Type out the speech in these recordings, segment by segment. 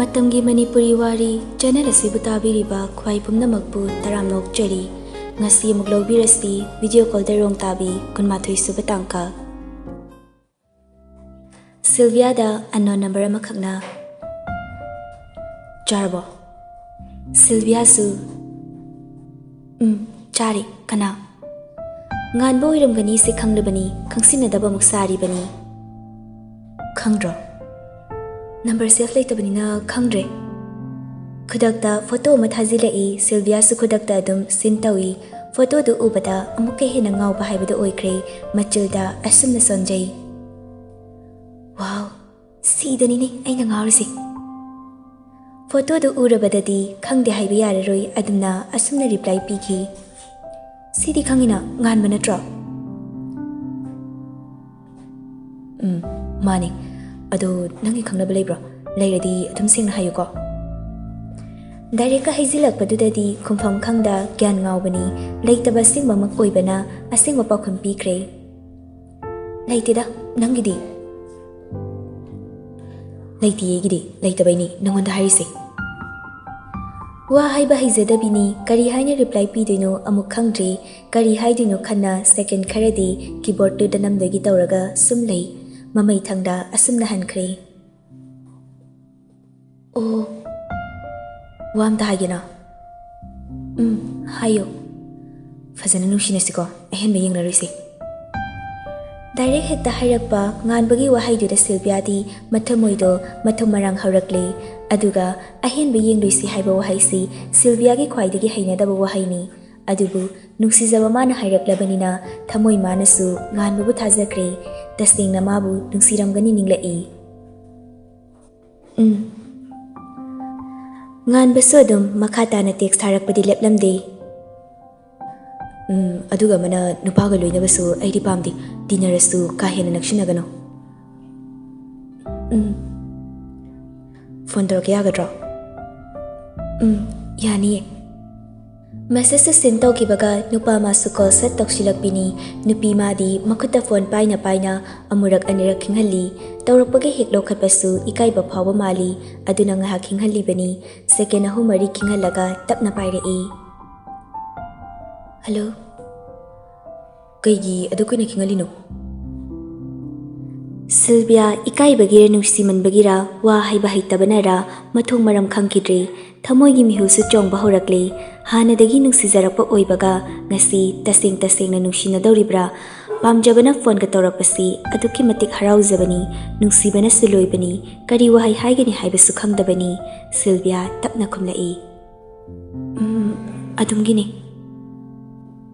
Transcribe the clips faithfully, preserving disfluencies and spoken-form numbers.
ꯃꯇꯝꯒꯤ ꯃꯅꯤꯄꯨꯔꯤ ꯋꯥꯔꯤ ꯆꯦꯅꯦꯜ ꯑꯁꯤꯕꯨ ꯇꯥꯕꯤꯔꯤꯕ ꯈ꯭ꯋꯥꯏ ꯄꯨꯝꯅꯃꯛꯄꯨ ꯇꯔꯥꯝꯅ ꯑꯣꯛꯆꯔꯤ꯫ ꯉꯁꯤ ꯑꯃꯨꯛ ꯂꯧꯕꯤꯔꯁꯤ ꯚꯤꯗꯤꯑꯣ ꯀꯣꯜꯗ ꯔꯣꯡ ꯇꯥꯕꯤ ꯀꯨꯟꯃꯥꯊꯣꯏ ꯁꯨꯕ ꯇꯥꯡꯀꯛ꯫ ꯁꯤꯜꯚꯤꯌꯥꯗ ꯑꯟꯅꯣꯟ ꯅꯝꯕꯔ ꯑꯃꯈꯛꯅ꯫ "ꯆꯥꯔꯕꯣ?" ꯁꯤꯜꯚꯤꯌꯥꯁꯨ, "ꯎꯝ, ꯆꯥꯔꯦ꯫ ꯀꯅꯥ?" ꯉꯥꯟꯕ ꯑꯣꯏꯔꯝꯒꯅꯤ ꯁꯤ ꯈꯪꯂꯕꯅꯤ, ꯈꯪꯁꯤꯟꯅꯗꯕ ꯑꯃꯨꯛ ꯁꯥꯔꯤꯕꯅꯤ꯫ "ꯈꯪꯗ꯭ꯔꯣ? ꯅꯝꯕꯔ ꯁꯦꯐ ꯂꯩꯇꯕꯅꯤꯅ ꯈꯪꯗ꯭ꯔꯦ꯫" ꯈꯨꯗꯛꯇ ꯐꯣꯇꯣ ꯑꯃ ꯊꯥꯖꯤꯜꯂꯛꯏ꯫ ꯁꯤꯜꯚꯤꯌꯥꯁꯨ ꯈꯨꯗꯛꯇ ꯑꯗꯨꯝ ꯁꯤꯟ ꯇꯧꯏ꯫ ꯐꯣꯇꯣꯗꯨ ꯎꯕꯗ ꯑꯃꯨꯛꯀ ꯍꯦꯟꯅ ꯉꯥꯎꯕ ꯍꯥꯏꯕꯗꯨ ꯑꯣꯏꯈ꯭ꯔꯦ꯫ ꯃꯆꯤꯜꯗ ꯑꯁꯨꯝꯅ ꯁꯣꯟꯖꯩ꯫ "ꯋꯥꯎ, ꯁꯤꯗꯅꯤꯅꯦ ꯑꯩꯅ ꯉꯥꯎꯔꯤꯁꯦ꯫" ꯐꯣꯇꯣꯗꯨ ꯎꯔꯕꯗꯗꯤ ꯈꯪꯗꯦ ꯍꯥꯏꯕ ꯌꯥꯔꯔꯣꯏ꯫ ꯑꯗꯨꯝꯅ ꯑꯁꯨꯝꯅ ꯔꯤꯄ꯭ꯂꯥꯏ ꯄꯤꯈꯤ, "ꯁꯤꯗꯤ ꯈꯪꯉꯤꯅ, ꯉꯥꯟꯕ ꯅꯠꯇ꯭ꯔꯣ?" "ꯎꯝ, ꯃꯥꯅꯦ꯫ ꯑꯗꯣ ꯅꯪꯒꯤ ꯈꯪꯅꯕ ꯂꯩꯕ꯭ꯔꯣ? ꯂꯩꯔꯗꯤ ꯑꯗꯨꯝ ꯁꯦꯡꯅ ꯍꯥꯏꯌꯨꯀꯣ꯫" ꯗꯥꯏꯔꯦꯛꯀ ꯍꯩꯖꯤꯜꯂꯛꯄꯗꯨꯗꯗꯤ ꯈꯨꯝꯐꯝ ꯈꯪꯗ ꯒ꯭ꯌꯥꯟ ꯉꯥꯎꯕꯅꯤ꯫ ꯂꯩꯇꯕ ꯑꯁꯦꯡꯕꯃꯛ ꯑꯣꯏꯕꯅ ꯑꯁꯦꯡꯕ ꯄꯥꯎꯈꯨꯝ ꯄꯤꯈ꯭ꯔꯦ꯫ "ꯂꯩꯇꯦꯗ, ꯅꯪꯒꯤꯗꯤ?" "ꯂꯩꯇꯦ ꯑꯩꯒꯤꯗꯤ, ꯂꯩꯇꯕꯩꯅꯤ ꯅꯪꯉꯣꯟꯗ ꯍꯥꯏꯔꯤꯁꯦ꯫" ꯋꯥ ꯍꯥꯏꯕ ꯍꯩꯖꯗꯕꯤꯅꯤ, ꯀꯔꯤ ꯍꯥꯏꯅ ꯔꯤꯄ꯭ꯂꯥꯏ ꯄꯤꯗꯣꯏꯅꯣ ꯑꯃꯨꯛ ꯈꯪꯗ꯭ꯔꯤ꯫ ꯀꯔꯤ ꯍꯥꯏꯗꯣꯏꯅꯣ ꯈꯟꯅ ꯁꯦꯀꯦꯟ ꯈꯔꯗꯤ ꯀꯤꯕꯣꯔꯗꯇꯨꯗ ꯅꯝꯗꯣꯏꯒꯤ ꯇꯧꯔꯒ ꯁꯨꯝ ꯂꯩ꯫ ꯃꯃꯩ ꯊꯪꯗ ꯑꯁꯨꯝꯅ ꯍꯟꯈ꯭ꯔꯦ꯫ "ꯑꯣ, ꯋꯥ ꯑꯝꯇ ꯍꯥꯏꯒꯦꯅ꯫" "ꯎꯝ, ꯍꯥꯏꯌꯨ꯫" "ꯐꯖꯅ ꯅꯨꯡꯁꯤꯅꯁꯤꯀꯣ, ꯑꯍꯦꯟꯕ ꯌꯦꯡꯅꯔꯣꯏꯁꯤ꯫" ꯗꯥꯏꯔꯦꯛ ꯍꯦꯛꯇ ꯍꯥꯏꯔꯛꯄ ꯉꯥꯟꯕꯒꯤ ꯋꯥꯍꯩꯗꯨꯗ ꯁꯤꯜꯚꯤꯌꯥꯗꯤ ꯃꯊꯃꯣꯏꯗꯣ ꯃꯊꯨꯝ ꯃꯔꯥꯡ ꯍꯧꯔꯛꯂꯦ꯫ ꯑꯗꯨꯒ "ꯑꯍꯦꯟꯕ ꯌꯦꯡꯂꯣꯏꯁꯤ" ꯍꯥꯏꯕ ꯋꯥꯍꯩꯁꯤ ꯁꯤꯜꯚꯤꯌꯥꯒꯤ ꯈ꯭ꯋꯥꯏꯗꯒꯤ ꯍꯩꯅꯗꯕ ꯋꯥꯍꯩꯅꯤ꯫ ꯑꯗꯨꯕꯨ ꯅꯨꯡꯁꯤꯖꯕ ꯃꯥꯅ ꯍꯥꯏꯔꯛꯂꯕꯅꯤꯅ ꯊꯃꯣꯏ ꯃꯥꯅꯁꯨ ꯉꯥꯟꯕꯕꯨ ꯊꯥꯖꯈ꯭ꯔꯦ꯫ ꯇꯁꯦꯡꯅ ꯃꯥꯕꯨ ꯅꯨꯡꯁꯤꯔꯝꯒꯅꯤ ꯅꯤꯡꯂꯛꯏ꯫ "ꯎꯝ꯫" ꯉꯥꯟꯕꯁꯨ ꯑꯗꯨꯝ ꯃꯈꯥ ꯇꯥꯅ ꯇꯦꯛꯁ ꯊꯥꯔꯛꯄꯗꯤ ꯂꯦꯞꯂꯝꯗꯦ꯫ "ꯎꯝ, ꯑꯗꯨꯒ ꯑꯃꯅ ꯅꯨꯄꯥꯒ ꯂꯣꯏꯅꯕꯁꯨ ꯑꯩꯗꯤ ꯄꯥꯝꯗꯦ, ꯇꯤꯟꯅꯔꯁꯨ ꯀꯥ ꯍꯦꯟꯅ ꯅꯛꯁꯤꯟꯅꯒꯅꯨ꯫" "ꯎꯝ꯫ ꯐꯣꯟ ꯇꯧꯔꯛꯀꯦ ꯌꯥꯒꯗ꯭ꯔꯣ?" "ꯎꯝ, ꯌꯥꯅꯤꯌꯦ꯫" Message ꯁꯦꯟ ꯇꯧꯈꯤꯕꯒ ꯅꯨꯄꯥ ꯃꯥꯁꯨ ꯀꯣꯜ ꯁꯠ ꯇꯧꯁꯤꯜꯂꯛꯄꯤꯅꯤ꯫ ꯅꯨꯄꯤ ꯃꯥꯗꯤ ꯃꯈꯨꯠꯇ ꯐꯣꯟ ꯄꯥꯏꯅ ꯄꯥꯏꯅ ꯑꯃꯨꯔꯛ ꯑꯅꯤꯔꯛ ꯈꯤꯡꯍꯜꯂꯤ꯫ ꯇꯧꯔꯛꯄꯒ ꯍꯦꯛ ꯂꯧꯈꯠꯄꯁꯨ ꯏꯀꯥꯏꯕ ꯐꯥꯎꯕ ꯃꯥꯜꯂꯤ꯫ ꯑꯗꯨꯅ ꯉꯥꯏꯍꯥꯛ ꯈꯤꯡꯍꯜꯂꯤꯕꯅꯤ꯫ ꯁꯦꯀꯦꯟ ꯑꯍꯨꯝ ꯃꯔꯤ ꯈꯤꯡꯍꯜꯂꯒ ꯇꯞꯅ ꯄꯥꯏꯔꯛꯏ꯫ "ꯍꯜꯂꯣ?" "ꯀꯩꯒꯤ ꯑꯗꯨ ꯀꯨꯏꯅ ꯈꯤꯡꯍꯜꯂꯤꯅꯣ?" ꯁꯤꯜꯚꯤꯌꯥ ꯏꯀꯥꯏꯕꯒꯤꯔ ꯅꯨꯡꯁꯤꯃꯟꯕꯒꯤꯔ ꯋꯥ ꯍꯥꯏꯕ ꯍꯩꯇꯕꯅꯔ ꯃꯊꯣꯡ ꯃꯔꯝ ꯈꯪꯈꯤꯗ꯭ꯔꯦ꯫ ꯊꯃꯣꯏꯒꯤ ꯃꯤꯍꯨꯜꯁꯨ ꯆꯣꯡꯕ ꯍꯧꯔꯛꯂꯦ꯫ ꯍꯥꯟꯅꯗꯒꯤ ꯅꯨꯡꯁꯤꯖꯔꯛꯄ ꯑꯣꯏꯕꯒ ꯉꯁꯤ ꯇꯁꯦꯡ ꯇꯁꯦꯡꯅ ꯅꯨꯡꯁꯤꯅꯗꯧꯔꯤꯕ꯭ꯔꯥ? ꯄꯥꯝꯖꯕꯅ ꯐꯣꯟꯒ ꯇꯧꯔꯛꯄꯁꯤ ꯑꯗꯨꯛꯀꯤ ꯃꯇꯤꯛ ꯍꯔꯥꯎꯖꯕꯅꯤ, ꯅꯨꯡꯁꯤꯕꯅꯁꯨ ꯂꯣꯏꯕꯅꯤ꯫ ꯀꯔꯤ ꯋꯥꯍꯩ ꯍꯥꯏꯒꯅꯤ ꯍꯥꯏꯕꯁꯨ ꯈꯪꯗꯕꯅꯤ꯫ ꯁꯤꯜꯚꯤꯌꯥ ꯇꯞꯅ ꯈꯨꯝꯂꯛꯏ꯫ "ꯎꯝ, ꯑꯗꯨꯝꯒꯤꯅꯤ꯫"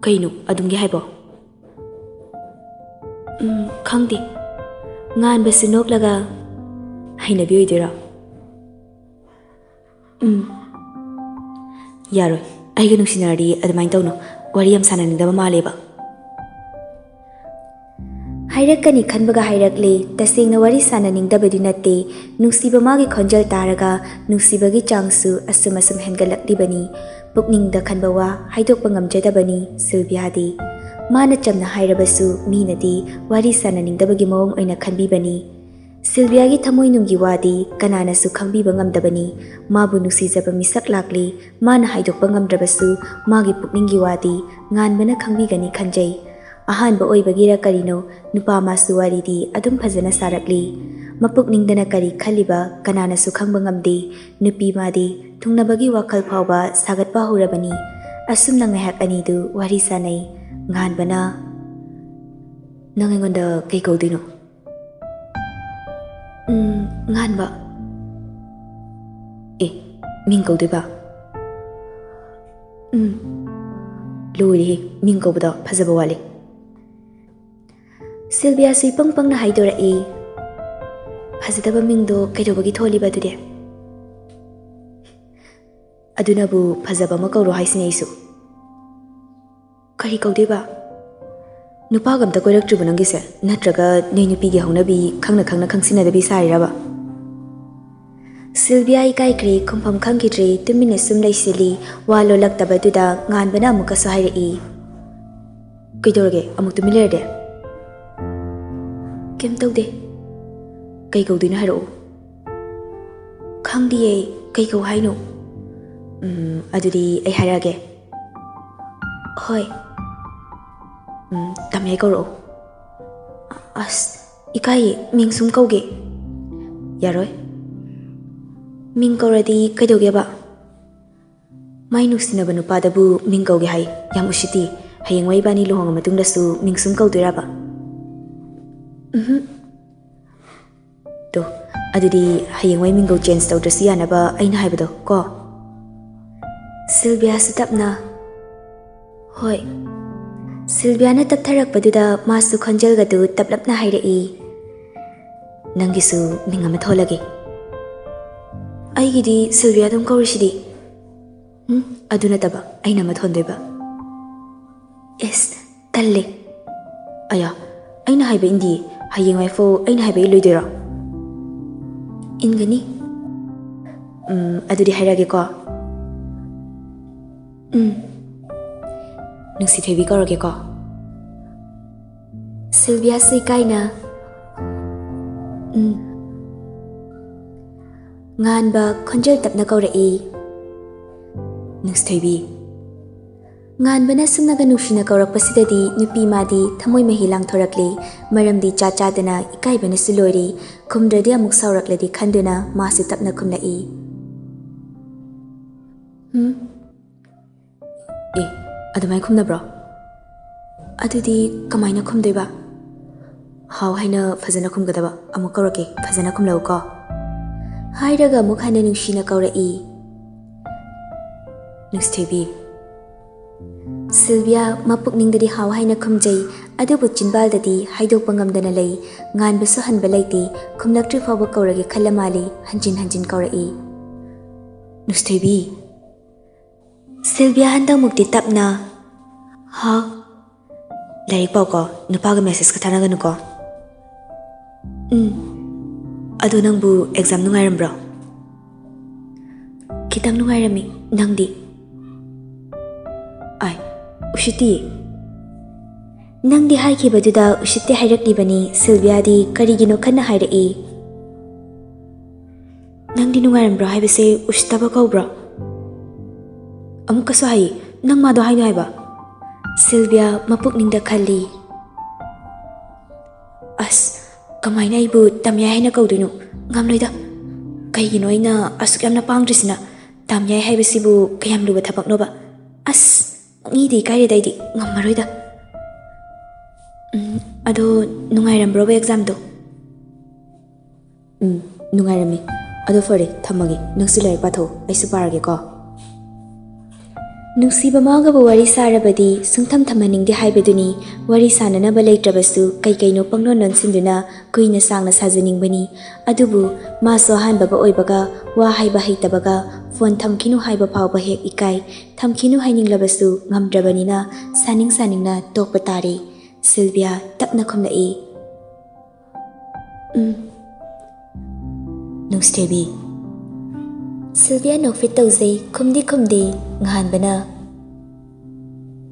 "ꯀꯩꯅꯣ ꯑꯗꯨꯝꯒꯤ ꯍꯥꯏꯕꯣ?" "ꯎꯝ, ꯈꯪꯗꯦ꯫" ꯉꯥꯟꯕꯁꯨ ꯅꯣꯛꯂꯒ, "ꯍꯩꯅꯕꯤ ꯑꯣꯏꯗꯣꯏꯔꯣ?" "ꯎꯝ꯫ ꯌꯥꯔꯣꯏ꯫ ꯑꯩꯒ ꯅꯨꯡꯁꯤꯅꯔꯗꯤ ꯑꯗꯨꯃꯥꯏꯅ ꯇꯧꯅꯨ꯫ ꯋꯥꯔꯤ ꯌꯥꯝ ꯁꯥꯟꯅꯅꯤꯡꯗꯕ ꯃꯥꯜꯂꯦꯕ꯫" ꯍꯥꯏꯔꯛꯀꯅꯤ ꯈꯟꯕꯒ ꯍꯥꯏꯔꯛꯂꯦ꯫ ꯇꯁꯦꯡꯅ ꯋꯥꯔꯤ ꯁꯥꯟꯅꯅꯤꯡꯗꯕꯗꯤ ꯅꯠꯇꯦ꯫ ꯅꯨꯡꯁꯤꯕ ꯃꯥꯒꯤ ꯈꯣꯟꯖꯦꯜ ꯇꯥꯔꯒ ꯅꯨꯡꯁꯤꯕꯒꯤ ꯆꯥꯡꯁꯨ ꯑꯁꯨꯝ ꯑꯁꯨꯝ ꯍꯦꯟꯒꯠꯂꯛꯂꯤꯕꯅꯤ꯫ ꯄꯨꯛꯅꯤꯡꯗ ꯈꯟꯕ ꯋꯥ ꯍꯥꯏꯗꯣꯛꯄ ꯉꯝꯖꯗꯕꯅꯤ ꯁꯤꯜꯚꯤꯌꯥꯗꯤ꯫ ꯃꯥꯅ ꯆꯝꯅ ꯍꯥꯏꯔꯕꯁꯨ ꯃꯤꯅꯗꯤ ꯋꯥꯔꯤ ꯁꯥꯟꯅꯅꯤꯡꯗꯕꯒꯤ ꯃꯑꯣꯡ ꯑꯣꯏꯅ ꯈꯟꯕꯤꯕꯅꯤ꯫ ꯁꯤꯜꯚꯤꯌꯥꯒꯤ ꯊꯃꯣꯏꯅꯨꯡꯒꯤ ꯋꯥꯗꯤ ꯀꯅꯥꯅꯁꯨ ꯈꯪꯕꯤꯕ ꯉꯝꯗꯕꯅꯤ꯫ ꯃꯥꯕꯨ ꯅꯨꯡꯁꯤꯖꯕ ꯃꯤꯁꯛ ꯂꯥꯛꯂꯤ꯫ ꯃꯥꯅ ꯍꯥꯏꯗꯣꯛꯄ ꯉꯝꯗ꯭ꯔꯕꯁꯨ ꯃꯥꯒꯤ ꯄꯨꯛꯅꯤꯡꯒꯤ ꯋꯥꯗꯤ ꯉꯥꯟꯕꯅ ꯈꯪꯕꯤꯒꯅꯤ ꯈꯟꯖꯩ꯫ ꯑꯍꯥꯟꯕ ꯑꯣꯏꯕꯒꯤꯔ ꯀꯔꯤꯅꯣ, ꯅꯨꯄꯥ ꯃꯥꯁꯨ ꯋꯥꯔꯤꯗꯤ ꯑꯗꯨꯝ ꯐꯖꯅ ꯁꯥꯔꯛꯂꯤ꯫ ꯃꯄꯨꯛꯅꯤꯡꯗꯅ ꯀꯔꯤ ꯈꯜꯂꯤꯕ ꯀꯅꯥꯅꯁꯨ ꯈꯪꯕ ꯉꯝꯗꯦ꯫ ꯅꯨꯄꯤ ꯃꯥꯗꯤ ꯊꯨꯡꯅꯕꯒꯤ ꯋꯥꯈꯜ ꯐꯥꯎꯕ ꯁꯥꯒꯠꯄ ꯍꯧꯔꯕꯅꯤ꯫ ꯑꯁꯨꯝꯅ ꯉꯥꯏꯍꯥꯛ ꯑꯅꯤꯗꯨ ꯋꯥꯔꯤ ꯁꯥꯟꯅꯩ꯫ ꯉꯥꯟꯕꯅ, "ꯅꯪ ꯑꯩꯉꯣꯟꯗ ꯀꯩ ꯀꯧꯗꯣꯏꯅꯣ?" "ꯎꯝ, ꯉꯥꯟꯕ꯫" "ꯑꯦ, ꯃꯤꯡ ꯀꯧꯗꯣꯏꯕ?" "ꯎꯝ꯫" "ꯂꯣꯏꯔꯦꯍꯦ, ꯃꯤꯡ ꯀꯧꯕꯗꯣ ꯐꯖꯕ ꯋꯥꯠꯂꯤ꯫" ꯁꯤꯜꯚꯤꯌꯥꯁꯨ ꯏꯄꯪ ꯄꯪꯅ ꯍꯥꯏꯗꯣꯔꯛꯏ꯫ "ꯐꯖꯗꯕ ꯃꯤꯡꯗꯣ ꯀꯩꯗꯧꯕꯒꯤ ꯊꯣꯜꯂꯤꯕ ꯑꯗꯨꯗꯤ?" "ꯑꯗꯨꯅꯕꯨ ꯐꯖꯕ ꯑꯃ ꯀꯧꯔꯣ ꯍꯥꯏꯁꯤꯅꯦ ꯑꯩꯁꯨ꯫" "ꯀꯔꯤ ꯀꯧꯗꯣꯏꯕ?" "ꯅꯨꯄꯥꯒ ꯑꯝꯇ ꯀꯣꯏꯔꯛꯇ꯭ꯔꯤꯕꯣ ꯅꯪꯒꯤꯁꯦ? ꯅꯠꯇ꯭ꯔꯒ ꯅꯣꯏ ꯅꯨꯄꯤꯒꯤ ꯍꯧꯅꯕꯤ ꯈꯪꯅ ꯈꯪꯅ ꯈꯪꯁꯤꯟꯅꯗꯕꯤ ꯁꯥꯔꯤꯔꯕ?" ꯁꯤꯜꯚꯤꯌꯥ ꯏꯀꯥꯏꯈ꯭ꯔꯦ, ꯈꯨꯝꯐꯝ ꯈꯪꯈꯤꯗ꯭ꯔꯦ, ꯇꯨꯃꯤꯟꯅ ꯁꯨꯝ ꯂꯩꯁꯤꯜꯂꯤ꯫ ꯋꯥ ꯂꯣꯜꯂꯛꯇꯕꯗꯨꯗ ꯉꯥꯟꯕꯅ ꯑꯃꯨꯛꯀꯁꯨ ꯍꯥꯏꯔꯛꯏ, "ꯀꯩꯗꯧꯔꯒꯦ? ꯑꯃꯨꯛ ꯇꯨꯃꯤꯟ ꯂꯩꯔꯗꯤ?" "ꯀꯩꯝ ꯇꯧꯗꯦ꯫ ꯀꯩ ꯀꯧꯗꯣꯏꯅꯣ ꯍꯥꯏꯔꯛꯑꯣ꯫" "ꯈꯪꯗꯤꯌꯦ, ꯀꯩ ꯀꯧ ꯍꯥꯏꯅꯣ?" "ꯎꯝ, ꯑꯗꯨꯗꯤ ꯑꯩ ꯍꯥꯏꯔꯛꯑꯒꯦ꯫" "ꯍꯣꯏ꯫" "ꯎꯝ, ꯇꯝꯌꯥꯏ ꯀꯧꯔꯛꯑꯣ꯫" "ꯑꯁ, ꯏꯀꯥꯏꯌꯦ, ꯃꯤꯡ ꯁꯨꯝ ꯀꯧꯒꯦ꯫" "ꯌꯥꯔꯣꯏ꯫ ꯃꯤꯡ ꯀꯧꯔꯗꯤ ꯀꯩꯗꯧꯒꯦꯕ?" "ꯃꯥꯏ ꯅꯨꯡꯁꯤꯅꯕ ꯅꯨꯄꯥꯗꯕꯨ ꯃꯤꯡ ꯀꯧꯒꯦ ꯍꯥꯏ꯫ ꯌꯥꯝ ꯎꯁꯤꯠꯇꯤ꯫ ꯍꯌꯦꯡꯋꯥꯏ ꯏꯕꯥꯅꯤ ꯂꯨꯍꯣꯡꯉ ꯃꯇꯨꯡꯗꯁꯨ ꯃꯤꯡ ꯁꯨꯝ ꯀꯧꯗꯣꯏꯔꯕ?" "ꯎꯝꯍꯨꯝ꯫" "ꯇꯣ, ꯑꯗꯨꯗꯤ ꯍꯌꯦꯡꯋꯥꯏ ꯃꯤꯡꯒꯧ change ꯇꯧꯗ꯭ꯔꯁꯨ ꯌꯥꯅꯕ ꯑꯩꯅ ꯍꯥꯏꯕꯗꯣ ꯀꯣ?" ꯁꯤꯜꯚꯤꯌꯥꯁꯨ ꯇꯞꯅ, "ꯍꯣꯏ꯫" ꯁꯤꯜꯚꯤꯌꯥꯅ ꯇꯞꯊꯔꯛꯄꯗꯨꯗ ꯃꯥꯁꯨ ꯈꯣꯟꯖꯦꯜꯒꯗꯨ ꯇꯞꯂꯞꯅ ꯍꯥꯏꯔꯛꯏ, "ꯅꯪꯒꯤꯁꯨ ꯃꯤꯡ ꯑꯃ ꯊꯣꯜꯂꯒꯦ꯫" "ꯑꯩꯒꯤꯗꯤ ꯁꯤꯜꯚꯤꯌꯥ ꯑꯗꯨꯝ ꯀꯧꯔꯤꯁꯤꯗꯤ꯫" "ꯎꯝ, ꯑꯗꯨ ꯅꯠꯇꯕ ꯑꯩꯅ ꯑꯃ ꯊꯣꯟꯗꯣꯏꯕ꯫" "ꯑꯦꯁ, ꯇꯜꯂꯦ꯫" "ꯑꯌꯥ, ꯑꯩꯅ ꯍꯥꯏꯕ ꯏꯟꯗꯤ꯫ ꯍꯌꯦꯡꯋꯥꯏꯐꯥꯎ ꯑꯩꯅ ꯍꯥꯏꯕ ꯏꯜꯂꯣꯏꯗꯣꯏꯔꯣ?" "ꯏꯟꯒꯅꯤ꯫" "ꯎꯝ, ꯑꯗꯨꯗꯤ ꯍꯥꯏꯔꯛꯑꯒꯦꯀꯣ꯫" "ꯎꯝ, ꯅꯨꯡꯁꯤꯊꯣꯏꯕꯤ ꯀꯧꯔꯒꯦꯀꯣ꯫" ꯁꯤꯜꯚꯤꯌꯥꯁꯨ ꯏꯀꯥꯏꯅ, "ꯎꯝ꯫" ꯉꯥꯟꯕ ꯈꯣꯟꯖꯦꯜ ꯇꯞꯅ ꯀꯧꯔꯛꯏ, "ꯅꯨꯡꯁꯤꯊꯣꯏꯕꯤ꯫" ꯉꯥꯟꯕꯅ ꯁꯨꯝꯅꯒ ꯅꯨꯡꯁꯤꯅ ꯀꯧꯔꯛꯄꯁꯤꯗꯗꯤ ꯅꯨꯄꯤ ꯃꯥꯗꯤ ꯊꯃꯣꯏ ꯃꯍꯤ ꯂꯥꯡꯊꯣꯔꯛꯂꯤ꯫ ꯃꯔꯝꯗꯤ ꯆꯥ ꯆꯥꯗꯅ ꯏꯀꯥꯏꯕꯅꯁꯨ ꯂꯣꯏꯔꯤ꯫ ꯈꯨꯝꯗ꯭ꯔꯗꯤ ꯑꯃꯨꯛ ꯁꯥꯎꯔꯛꯂꯗꯤ ꯈꯟꯗꯨꯅ ꯃꯥꯁꯨ ꯇꯞꯅ ꯈꯨꯝꯂꯛꯏ, "ꯎꯝ?" "ꯑꯦ, ꯑꯗꯨꯃꯥꯏꯅ ꯈꯨꯝꯅꯕ꯭ꯔꯣ? ꯑꯗꯨꯗꯤ ꯀꯃꯥꯏꯅ ꯈꯨꯝꯗꯣꯏꯕ?" "ꯍꯥꯎ ꯍꯥꯏꯅ ꯐꯖꯅ ꯈꯨꯝꯒꯗꯕ꯫ ꯑꯃꯨꯛ ꯀꯧꯔꯛꯀꯦ, ꯐꯖꯅ ꯈꯨꯝꯂꯛꯎꯀꯣ꯫" ꯍꯥꯏꯔꯒ ꯑꯃꯨꯛ ꯍꯟꯅ ꯅꯨꯡꯁꯤꯅ ꯀꯧꯔꯛꯏ, "ꯅꯨꯡꯁꯤꯊꯣꯏꯕꯤ꯫" ꯁꯤꯜꯚꯤꯌꯥ ꯃꯄꯨꯛꯅꯤꯡꯗꯗꯤ ꯍꯥꯎ ꯍꯥꯏꯅ ꯈꯨꯝꯖꯩ, ꯑꯗꯨꯕꯨ ꯆꯤꯟꯕꯥꯜꯗꯗꯤ ꯍꯥꯏꯗꯣꯛꯄ ꯉꯝꯗꯅ ꯂꯩ꯫ ꯉꯥꯟꯕꯁꯨ ꯍꯟꯕ ꯂꯩꯇꯦ꯫ ꯈꯨꯝꯂꯛꯇ꯭ꯔꯤ ꯐꯥꯎꯕ ꯀꯧꯔꯒꯦ ꯈꯜꯂ ꯃꯥꯜꯂꯤ꯫ ꯍꯟꯖꯤꯟ ꯍꯟꯖꯤꯟ ꯀꯧꯔꯛꯏ, "ꯅꯨꯡꯁꯤꯊꯣꯏꯕꯤ꯫" ꯁꯤꯜꯚꯤꯌꯥ ꯍꯟꯗꯛꯃꯨꯛꯇꯤ ꯇꯞꯅ, "ꯍꯥꯎ?" "ꯂꯥꯏꯔꯤꯛ ꯄꯥꯎꯀꯣ, ꯅꯨꯄꯥꯒ message ꯀ ꯊꯥꯅꯒꯅꯨꯀꯣ꯫" "ꯎꯝ꯫ ꯑꯗꯣ ꯅꯪꯕꯨ exam ꯅꯨꯡꯉꯥꯏꯔꯝꯕ꯭ꯔꯣ?" ꯈꯤꯇꯪ ꯅꯨꯡꯉꯥꯏꯔꯝꯃꯤ꯫ ꯅꯪꯗꯤ? ꯑꯥꯏ, ꯎꯁꯤꯠꯇꯤ꯫ ꯅꯪꯗꯤ ꯍꯥꯏꯈꯤꯕꯗꯨꯗ ꯎꯁꯤꯠꯇꯦ ꯍꯥꯏꯔꯛꯂꯤꯕꯅꯤ꯫ ꯁꯤꯜꯚꯤꯌꯥꯗꯤ ꯀꯔꯤꯒꯤꯅꯣ ꯈꯟꯅ ꯍꯥꯏꯔꯛꯏ꯫ "ꯅꯪꯗꯤ ꯅꯨꯡꯉꯥꯏꯔꯝꯕ꯭ꯔꯣ ꯍꯥꯏꯕꯁꯦ ꯎꯁꯤꯠꯇꯕ ꯀꯧꯕ꯭ꯔꯣ?" ꯑꯃꯨꯛꯀꯁꯨ ꯍꯥꯏ, "ꯅꯪ ꯃꯥꯗꯣ ꯍꯥꯏꯅꯣ ꯍꯥꯏꯕ?" ꯁꯤꯜꯚꯤꯌꯥ ꯃꯄꯨꯛꯅꯤꯡꯗ ꯈꯜꯂꯤ, "ꯑꯁ, ꯀꯃꯥꯏꯅ ꯑꯩꯕꯨ ꯇꯝꯌꯥꯏ ꯍꯥꯏꯅ ꯀꯧꯗꯣꯏꯅꯣ? ꯉꯝꯂꯣꯏꯗ꯫ ꯀꯩꯒꯤꯅꯣ ꯑꯩꯅ ꯑꯁꯨꯛ ꯌꯥꯝꯅ ꯄꯥꯡꯗ꯭ꯔꯤꯁꯤꯅ? ꯇꯝꯌꯥꯏ ꯍꯥꯏꯕꯁꯤꯕꯨ ꯀꯌꯥꯝ ꯂꯨꯕ ꯊꯕꯛꯅꯣꯕ? ꯑꯁ, ꯃꯤꯗꯤ ꯏꯀꯥꯏꯔꯦꯗ ꯑꯩꯗꯤ, ꯉꯝꯃꯔꯣꯏꯗ꯫" "ꯎꯝ, ꯑꯗꯣ ꯅꯨꯡꯉꯥꯏꯔꯝꯕ꯭ꯔꯣꯕ ꯑꯦꯛꯖꯥꯝꯗꯣ?" "ꯎꯝ, ꯅꯨꯡꯉꯥꯏꯔꯝꯃꯤ꯫ ꯑꯗꯣ ꯐꯔꯦ, ꯊꯝꯃꯒꯦ꯫ ꯅꯪꯁꯨ ꯂꯥꯏꯔꯤꯛ ꯄꯥꯊꯣꯛꯑꯣ, ꯑꯩꯁꯨ ꯄꯥꯔꯒꯦꯀꯣ꯫" ꯅꯨꯡꯁꯤꯕ ꯃꯥꯒꯕꯨ ꯋꯥꯔꯤ ꯁꯥꯔꯕꯗꯤ ꯁꯨꯡꯊꯝ ꯊꯝꯍꯟꯅꯤꯡꯗꯦ ꯍꯥꯏꯕꯗꯨꯅꯤ꯫ ꯋꯥꯔꯤ ꯁꯥꯅꯅꯕ ꯂꯩꯇ꯭ꯔꯕꯁꯨ ꯀꯩ ꯀꯩꯅꯣ ꯄꯪꯂꯣꯟ ꯂꯣꯟꯁꯤꯟꯗꯨꯅ ꯀꯨꯏꯅ ꯁꯥꯡꯅ ꯁꯥꯖꯅꯤꯡꯕꯅꯤ꯫ ꯑꯗꯨꯕꯨ ꯃꯥꯁꯨ ꯑꯍꯥꯟꯕꯒ ꯑꯣꯏꯕꯒ ꯋꯥ ꯍꯥꯏꯕ ꯍꯩꯇꯕꯒ ꯐꯣꯟ ꯊꯝꯈꯤꯅꯨ ꯍꯥꯏꯕ ꯐꯥꯎꯕ ꯍꯦꯛ ꯏꯀꯥꯏ꯫ ꯊꯝꯈꯤꯅꯨ ꯍꯥꯏꯅꯤꯡꯂꯕꯁꯨ ꯉꯝꯗ꯭ꯔꯕꯅꯤꯅ ꯁꯥꯅꯤꯡ ꯁꯥꯅꯤꯡꯅ ꯇꯣꯛꯄ ꯇꯥꯔꯦ꯫ ꯁꯤꯜꯚꯤꯌꯥ ꯇꯞꯅ ꯈꯨꯝꯂꯛꯏ, "ꯎꯝ, ꯅꯨꯡꯁꯤꯊꯣꯏꯕꯤ꯫" ꯁꯤꯜꯚꯤꯌꯥ ꯅꯣꯛꯐꯦꯠ ꯇꯧꯖꯩ, ꯈꯨꯝꯗꯤ ꯈꯨꯝꯗꯦ꯫ ꯉꯍꯥꯟꯕꯅ,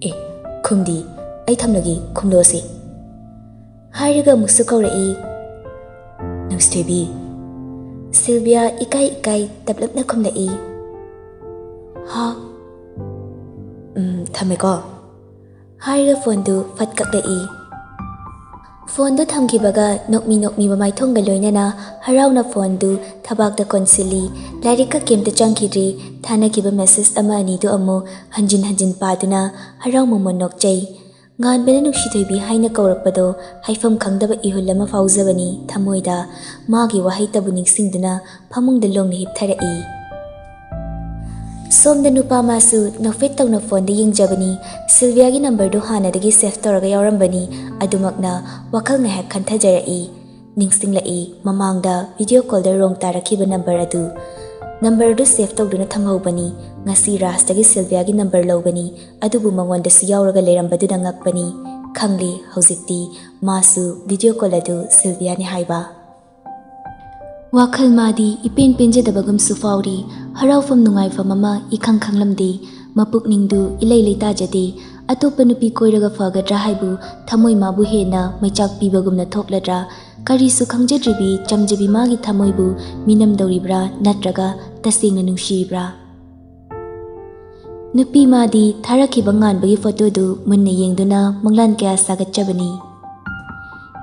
"ꯑꯦ, ꯈꯨꯝꯗꯤ, ꯑꯩ ꯊꯝꯂꯒꯦ, ꯈꯨꯝꯂꯣꯁꯤ꯫" ꯍꯥꯏꯔꯒ ꯑꯃꯨꯛꯁꯨ ꯀꯧꯔꯛꯏ, "ꯅꯨꯡꯁꯤꯊꯣꯏꯕꯤ꯫" ꯁꯤꯜꯚꯤꯌꯥ ꯏꯀꯥꯏ ꯏꯀꯥꯏ ꯇꯞꯂꯞꯅ ꯈꯨꯝꯂꯛꯏ, "ꯍꯥꯎ꯫" "ꯎꯝ, ꯊꯝꯃꯦꯀꯣ꯫" ꯍꯥꯏꯔꯒ ꯐꯣꯟꯗꯨ ꯐꯠ ꯀꯛꯂꯛꯏ꯫ ꯐꯣꯟꯗꯨ ꯊꯝꯈꯤꯕꯒ ꯅꯣꯛꯃꯤ ꯅꯣꯛꯃꯤ ꯃꯃꯥꯏꯊꯣꯡꯒ ꯂꯣꯏꯅꯅ ꯍꯔꯥꯎꯅ ꯐꯣꯟꯗꯨ ꯊꯕꯥꯛꯇ ꯀꯣꯟꯁꯤꯜꯂꯤ꯫ ꯂꯥꯏꯔꯤꯛꯀ ꯀꯩꯝꯇ ꯆꯪꯈꯤꯗ꯭ꯔꯤ꯫ ꯊꯥꯅꯈꯤꯕ ꯃꯦꯁꯦꯖ ꯑꯃ ꯑꯅꯤꯗꯨ ꯑꯃꯨꯛ ꯍꯟꯖꯤꯟ ꯍꯟꯖꯤꯟ ꯄꯥꯗꯨꯅ ꯍꯔꯥꯎ ꯃꯃꯣꯟ ꯅꯣꯛꯆꯩ꯫ ꯉꯥꯟꯕꯅ ꯅꯨꯡꯁꯤꯊꯣꯏꯕꯤ ꯍꯥꯏꯅ ꯀꯧꯔꯛꯄꯗꯣ ꯍꯥꯏꯐꯝ ꯈꯪꯗꯕ ꯏꯍꯨꯜ ꯑꯃ ꯐꯥꯎꯖꯕꯅꯤ ꯊꯃꯣꯏꯗ꯫ ꯃꯥꯒꯤ ꯋꯥꯍꯩꯇꯕꯨ ꯅꯤꯡꯁꯤꯡꯗꯨꯅ ꯐꯃꯨꯡꯗ ꯂꯣꯡꯅ ꯍꯤꯞꯊꯔꯛꯏ꯫ ꯁꯣꯝꯗ ꯅꯨꯄꯥ ꯃꯥꯁꯨ ꯅꯣꯛꯐꯦꯠ ꯇꯧꯅ ꯐꯣꯟꯗ ꯌꯦꯡꯖꯕꯅꯤ꯫ ꯁꯤꯜꯚꯤꯌꯥꯒꯤ ꯅꯝꯕꯔꯗꯨ ꯍꯥꯟꯅꯗꯒꯤ ꯁꯦꯚ ꯇꯧꯔꯒ ꯌꯥꯎꯔꯝꯕꯅꯤ꯫ ꯑꯗꯨꯃꯛꯅ ꯋꯥꯈꯜ ꯉꯥꯏꯍꯥꯛ ꯈꯟꯊꯖꯔꯛꯏ꯫ ꯅꯤꯡꯁꯤꯡꯂꯛꯏ, ꯃꯃꯥꯡꯗ ꯚꯤꯗꯤꯑꯣ ꯀꯣꯜꯗ ꯔꯣꯡ ꯇꯥꯔꯛꯈꯤꯕ ꯅꯝꯕꯔ ꯑꯗꯨ꯫ ꯅꯝꯕꯔ ꯑꯗꯨ ꯁꯦꯚ ꯇꯧꯗꯨꯅ ꯊꯝꯍꯧꯕꯅꯤ꯫ ꯉꯁꯤ ꯔꯥꯖꯇꯒꯤ ꯁꯤꯜꯚꯤꯌꯥꯒꯤ ꯅꯝꯕꯔ ꯂꯧꯕꯅꯤ, ꯑꯗꯨꯕꯨ ꯃꯉꯣꯟꯗꯁꯨ ꯌꯥꯎꯔꯒ ꯂꯩꯔꯝꯕꯗꯨꯗ ꯉꯛꯄꯅꯤ꯫ ꯈꯪꯂꯦ ꯍꯧꯖꯤꯛꯇꯤ ꯃꯥꯁꯨ ꯚꯤꯗꯤꯑꯣ ꯀꯣꯜ ꯑꯗꯨ ꯁꯤꯜꯚꯤꯌꯥꯅꯤ ꯍꯥꯏꯕ꯫ ꯋꯥꯈꯜ ꯃꯥꯗꯤ ꯏꯄꯦꯟ ꯄꯦꯟꯖꯗꯕꯒꯨꯝꯁꯨ ꯐꯥꯎꯔꯤ꯫ ꯍꯔꯥꯎꯐꯝ ꯅꯨꯡꯉꯥꯏꯐꯝ ꯑꯃ ꯏꯈꯪ ꯈꯪꯂꯝꯗꯦ꯫ ꯃꯄꯨꯛꯅꯤꯡꯗꯨ ꯏꯂꯩ ꯂꯩꯇꯥꯖꯗꯦ꯫ ꯑꯇꯣꯞꯄ ꯅꯨꯄꯤ ꯀꯣꯏꯔꯒ ꯐꯒꯗ꯭ꯔꯥ ꯍꯥꯏꯕꯨ ꯊꯃꯣꯏ ꯃꯥꯕꯨ ꯍꯦꯟꯅ ꯃꯩꯆꯥꯛ ꯄꯤꯕꯒꯨꯝꯅ ꯊꯣꯛꯂꯗ꯭ꯔꯥ? ꯀꯔꯤꯁꯨ ꯈꯪꯖꯗ꯭ꯔꯤꯕꯤ ꯆꯝꯖꯕꯤ ꯃꯥꯒꯤ ꯊꯃꯣꯏꯕꯨ ꯃꯤꯅꯝꯗꯧꯔꯤꯕ꯭ꯔꯥ, ꯅꯠꯇ꯭ꯔꯒ ꯇꯁꯦꯡꯅ ꯅꯨꯡꯁꯤꯔꯤꯕ꯭ꯔꯥ? ꯅꯨꯄꯤ ꯃꯥꯗꯤ ꯊꯥꯔꯛꯈꯤꯕ ꯉꯥꯟꯕꯒꯤ ꯐꯣꯇꯣꯗꯨ ꯃꯨꯟꯅ ꯌꯦꯡꯗꯨꯅ ꯃꯪꯂꯥꯟ ꯀꯌꯥ ꯁꯥꯒꯠꯆꯕꯅꯤ꯫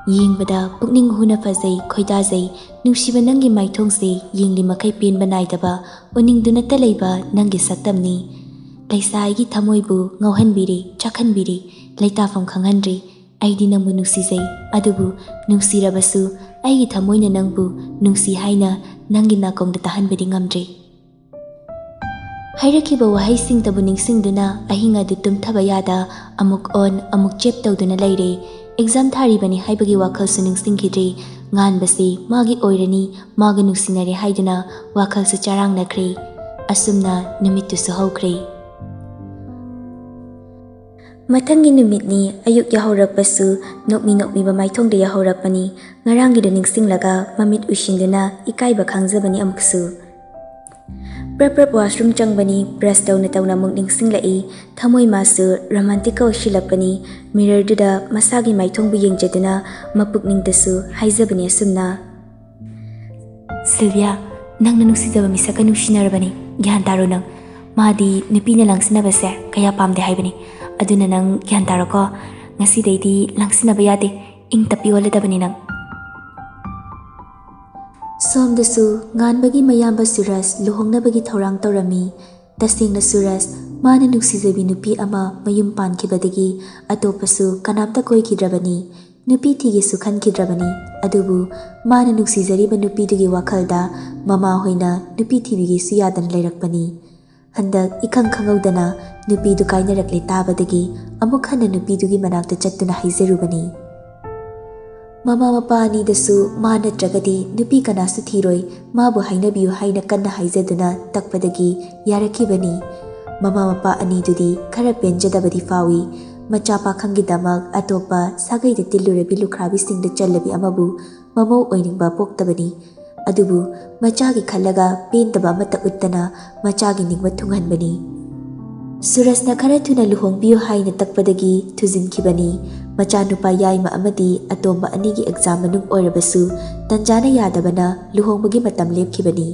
ꯌꯦꯡꯕꯗ ꯄꯨꯛꯅꯤꯡ ꯍꯨꯅ ꯐꯖꯩ, ꯈꯣꯏꯗꯥꯖꯩ꯫ ꯅꯨꯡꯁꯤꯕ, ꯅꯪꯒꯤ ꯃꯥꯏꯊꯣꯡꯁꯦ ꯌꯦꯡꯂꯤ ꯃꯈꯩ ꯄꯦꯟꯕ ꯅꯥꯏꯗꯕ, ꯎꯅꯤꯡꯗꯨꯅꯇ ꯂꯩꯕ ꯅꯪꯒꯤ ꯁꯛꯇꯝꯅꯤ꯫ ꯂꯩꯁꯥ ꯑꯩꯒꯤ ꯊꯃꯣꯏꯕꯨ ꯉꯥꯎꯍꯟꯕꯤꯔꯤ, ꯆꯥꯛꯍꯟꯕꯤꯔꯤ, ꯂꯩꯇꯥꯐꯝ ꯈꯪꯍꯟꯗ꯭ꯔꯤ꯫ ꯑꯩꯗꯤ ꯅꯪꯕꯨ ꯅꯨꯡꯁꯤꯖꯩ, ꯑꯗꯨꯕꯨ ꯅꯨꯡꯁꯤꯔꯕꯁꯨ ꯑꯩꯒꯤ ꯊꯃꯣꯏꯅ ꯅꯪꯕꯨ ꯅꯨꯡꯁꯤ ꯍꯥꯏꯅ ꯅꯪꯒꯤ ꯅꯥꯀꯣꯡꯗ ꯇꯥꯍꯟꯕꯗꯤ ꯉꯝꯗ꯭ꯔꯤ꯫ ꯍꯥꯏꯔꯛꯈꯤꯕ ꯋꯥꯍꯩꯁꯤꯡꯇꯕꯨ ꯅꯤꯡꯁꯤꯡꯗꯨꯅ ꯑꯍꯤꯡ ꯑꯗꯨ ꯇꯨꯝꯊꯕ ꯌꯥꯗ ꯑꯃꯨꯛ ꯑꯣꯟ, ꯑꯃꯨꯛ ꯆꯦꯞ ꯇꯧꯗꯨꯅ ꯂꯩꯔꯦ꯫ ꯑꯦꯛꯖꯥꯝ ꯊꯥꯔꯤꯕꯅꯤ ꯍꯥꯏꯕꯒꯤ ꯋꯥꯈꯜꯁꯨ ꯅꯤꯡꯁꯤꯡꯈꯤꯗ꯭ꯔꯤ꯫ ꯉꯥꯟꯕꯁꯤ ꯃꯥꯒꯤ ꯑꯣꯏꯔꯅꯤ, ꯃꯥꯒ ꯅꯨꯡꯁꯤꯅꯔꯦ ꯍꯥꯏꯗꯨꯅ ꯋꯥꯈꯜꯁꯨ ꯆꯔꯥꯡꯅꯈ꯭ꯔꯦ꯫ ꯑꯁꯨꯝꯅ ꯅꯨꯃꯤꯠꯇꯨꯁꯨ ꯍꯧꯈ꯭ꯔꯦ꯫ ꯃꯊꯪꯒꯤ ꯅꯨꯃꯤꯠꯅꯤ꯫ ꯑꯌꯨꯛ ꯌꯥꯍꯧꯔꯛꯄꯁꯨ ꯅꯣꯛꯃꯤ ꯅꯣꯛꯃꯤꯕ ꯃꯥꯏꯊꯣꯡꯗ ꯌꯥꯍꯧꯔꯛꯄꯅꯤ꯫ ꯉꯔꯥꯡꯒꯤꯗꯨ ꯅꯤꯡꯁꯤꯡꯂꯒ ꯃꯃꯤꯠ ꯎꯏꯁꯤꯟꯗꯨꯅ ꯏꯀꯥꯏꯕ ꯈꯥꯡꯖꯕꯅꯤ ꯑꯃꯨꯛꯁꯨ꯫ ꯄ꯭ꯔꯞ ꯄ꯭ꯔꯞ ꯋꯥꯁꯔꯨꯝ ꯆꯪꯕꯅꯤ꯫ ꯕ꯭ꯔꯁ ꯇꯧꯅ ꯇꯧꯅ ꯑꯃꯨꯛ ꯅꯤꯡꯁꯤꯡꯂꯛꯏ꯫ ꯊꯃꯣꯏ ꯃꯥꯁꯨ ꯔꯣꯃꯥꯟꯇꯤꯛꯀ ꯑꯣꯏꯁꯤꯜꯂꯛꯄꯅꯤ꯫ ꯃꯤꯔꯔꯗꯨꯗ ꯃꯁꯥꯒꯤ ꯃꯥꯏꯊꯣꯡꯕꯨ ꯌꯦꯡꯖꯗꯨꯅ ꯃꯄꯨꯛꯅꯤꯡꯗꯁꯨ ꯍꯥꯏꯖꯕꯅꯤ ꯑꯁꯨꯝꯅ, "ꯁꯤꯜꯚꯤꯌꯥ, ꯅꯪꯅ ꯅꯨꯡꯁꯤꯖꯕ ꯃꯤꯁꯛꯀ ꯅꯨꯡꯁꯤꯅꯔꯕꯅꯤ꯫ ꯒ꯭ꯌꯥꯟ ꯇꯥꯔꯣ ꯅꯪ꯫ ꯃꯥꯗꯤ ꯅꯨꯄꯤꯅ ꯂꯥꯡꯁꯤꯟꯅꯕꯁꯦ ꯀꯌꯥ ꯄꯥꯝꯗꯦ ꯍꯥꯏꯕꯅꯤ꯫ ꯑꯗꯨꯅ ꯅꯪ ꯒ꯭ꯌꯥꯟ ꯇꯥꯔꯣꯀꯣ꯫ ꯉꯁꯤꯗꯩꯗꯤ ꯂꯥꯡꯁꯤꯟꯅꯕ ꯌꯥꯗꯦ꯫ ꯏꯪ ꯇꯞꯄꯤ ꯑꯣꯜꯂꯗꯕꯅꯤ ꯅꯪ꯫" ꯁꯣꯝꯗꯁꯨ ꯉꯥꯟꯕꯒꯤ ꯃꯌꯥꯝꯕ ꯁꯨꯔꯖ ꯂꯨꯍꯣꯡꯅꯕꯒꯤ ꯊꯧꯔꯥꯡ ꯇꯧꯔꯝꯃꯤ꯫ ꯇꯁꯦꯡꯅ ꯁꯨꯔꯖ, ꯃꯥꯅ ꯅꯨꯡꯁꯤꯖꯕꯤ ꯅꯨꯄꯤ ꯑꯃ ꯃꯌꯨꯝ ꯄꯥꯟꯈꯤꯕꯗꯒꯤ ꯑꯇꯣꯞꯄꯁꯨ ꯀꯅꯥꯝꯇ ꯀꯣꯏꯈꯤꯗ꯭ꯔꯕꯅꯤ꯫ ꯅꯨꯄꯤ ꯊꯤꯒꯦꯁꯨ ꯈꯟꯈꯤꯗ꯭ꯔꯕꯅꯤ꯫ ꯑꯗꯨꯕꯨ ꯃꯥꯅ ꯅꯨꯡꯁꯤꯖꯔꯤꯕ ꯅꯨꯄꯤꯗꯨꯒꯤ ꯋꯥꯈꯜꯗ ꯃꯃꯥ ꯍꯣꯏꯅ ꯅꯨꯄꯤ ꯊꯤꯕꯤꯒꯦꯁꯨ ꯌꯥꯗꯅ ꯂꯩꯔꯛꯄꯅꯤ꯫ ꯍꯟꯗꯛ ꯏꯈꯪ ꯈꯪꯍꯧꯗꯅ ꯅꯨꯄꯤꯗꯨ ꯀꯥꯏꯅꯔꯛꯂꯦ ꯇꯥꯕꯗꯒꯤ ꯑꯃꯨꯛ ꯍꯟꯅ ꯅꯨꯄꯤꯗꯨꯒꯤ ꯃꯅꯥꯛꯇ ꯆꯠꯇꯨꯅ ꯍꯥꯏꯖꯔꯨꯕꯅꯤ꯫ ꯃꯃꯥ ꯃꯄꯥ ꯑꯅꯤꯗꯁꯨ ꯃꯥ ꯅꯠꯇ꯭ꯔꯒꯗꯤ ꯅꯨꯄꯤ ꯀꯅꯥꯁꯨ ꯊꯤꯔꯣꯏ, ꯃꯥꯕꯨ ꯍꯥꯏꯅꯕꯤꯌꯨ ꯍꯥꯏꯅ ꯀꯟꯅ ꯍꯥꯏꯖꯗꯨꯅ ꯇꯛꯄꯗꯒꯤ ꯌꯥꯔꯛꯈꯤꯕꯅꯤ꯫ ꯃꯃꯥ ꯃꯄꯥ ꯑꯅꯤꯗꯨꯗꯤ ꯈꯔ ꯄꯦꯟꯖꯗꯕꯗꯤ ꯐꯥꯎꯏ꯫ ꯃꯆꯥ ꯄꯥꯈꯪꯒꯤꯗꯃꯛ ꯑꯇꯣꯞꯄ ꯁꯥꯒꯩꯗ ꯇꯤꯜꯂꯨꯔꯕꯤ ꯂꯨꯈ꯭ꯔꯥꯕꯤꯁꯤꯡꯗ ꯆꯜꯂꯕꯤ ꯑꯃꯕꯨ ꯃꯃꯧ ꯑꯣꯏꯅꯤꯡꯕ ꯄꯣꯛꯇꯕꯅꯤ꯫ ꯑꯗꯨꯕꯨ ꯃꯆꯥꯒꯤ ꯈꯜꯂꯒ ꯄꯦꯟꯗꯕ ꯑꯃꯠꯇ ꯎꯠꯇꯅ ꯃꯆꯥꯒꯤ ꯅꯤꯡꯕ ꯊꯨꯡꯍꯟꯕꯅꯤ꯫ ꯁꯨꯔꯖꯅ ꯈꯔ ꯊꯨꯅ ꯂꯨꯍꯣꯡꯕꯤꯌꯨ ꯍꯥꯏꯅ ꯇꯛꯄꯗꯒꯤ ꯊꯨꯖꯤꯟꯈꯤꯕꯅꯤ꯫ ꯃꯆꯥꯅꯨꯄꯥ ꯌꯥꯏꯃ ꯑꯃꯗꯤ ꯑꯇꯣꯝꯕ ꯑꯅꯤꯒꯤ ꯑꯦꯛꯖꯥꯝ ꯃꯅꯨꯡ ꯑꯣꯏꯔꯕꯁꯨ ꯇꯟꯖꯥꯅ ꯌꯥꯗꯕꯅ ꯂꯨꯍꯣꯡꯕꯒꯤ ꯃꯇꯝ ꯂꯦꯞꯈꯤꯕꯅꯤ꯫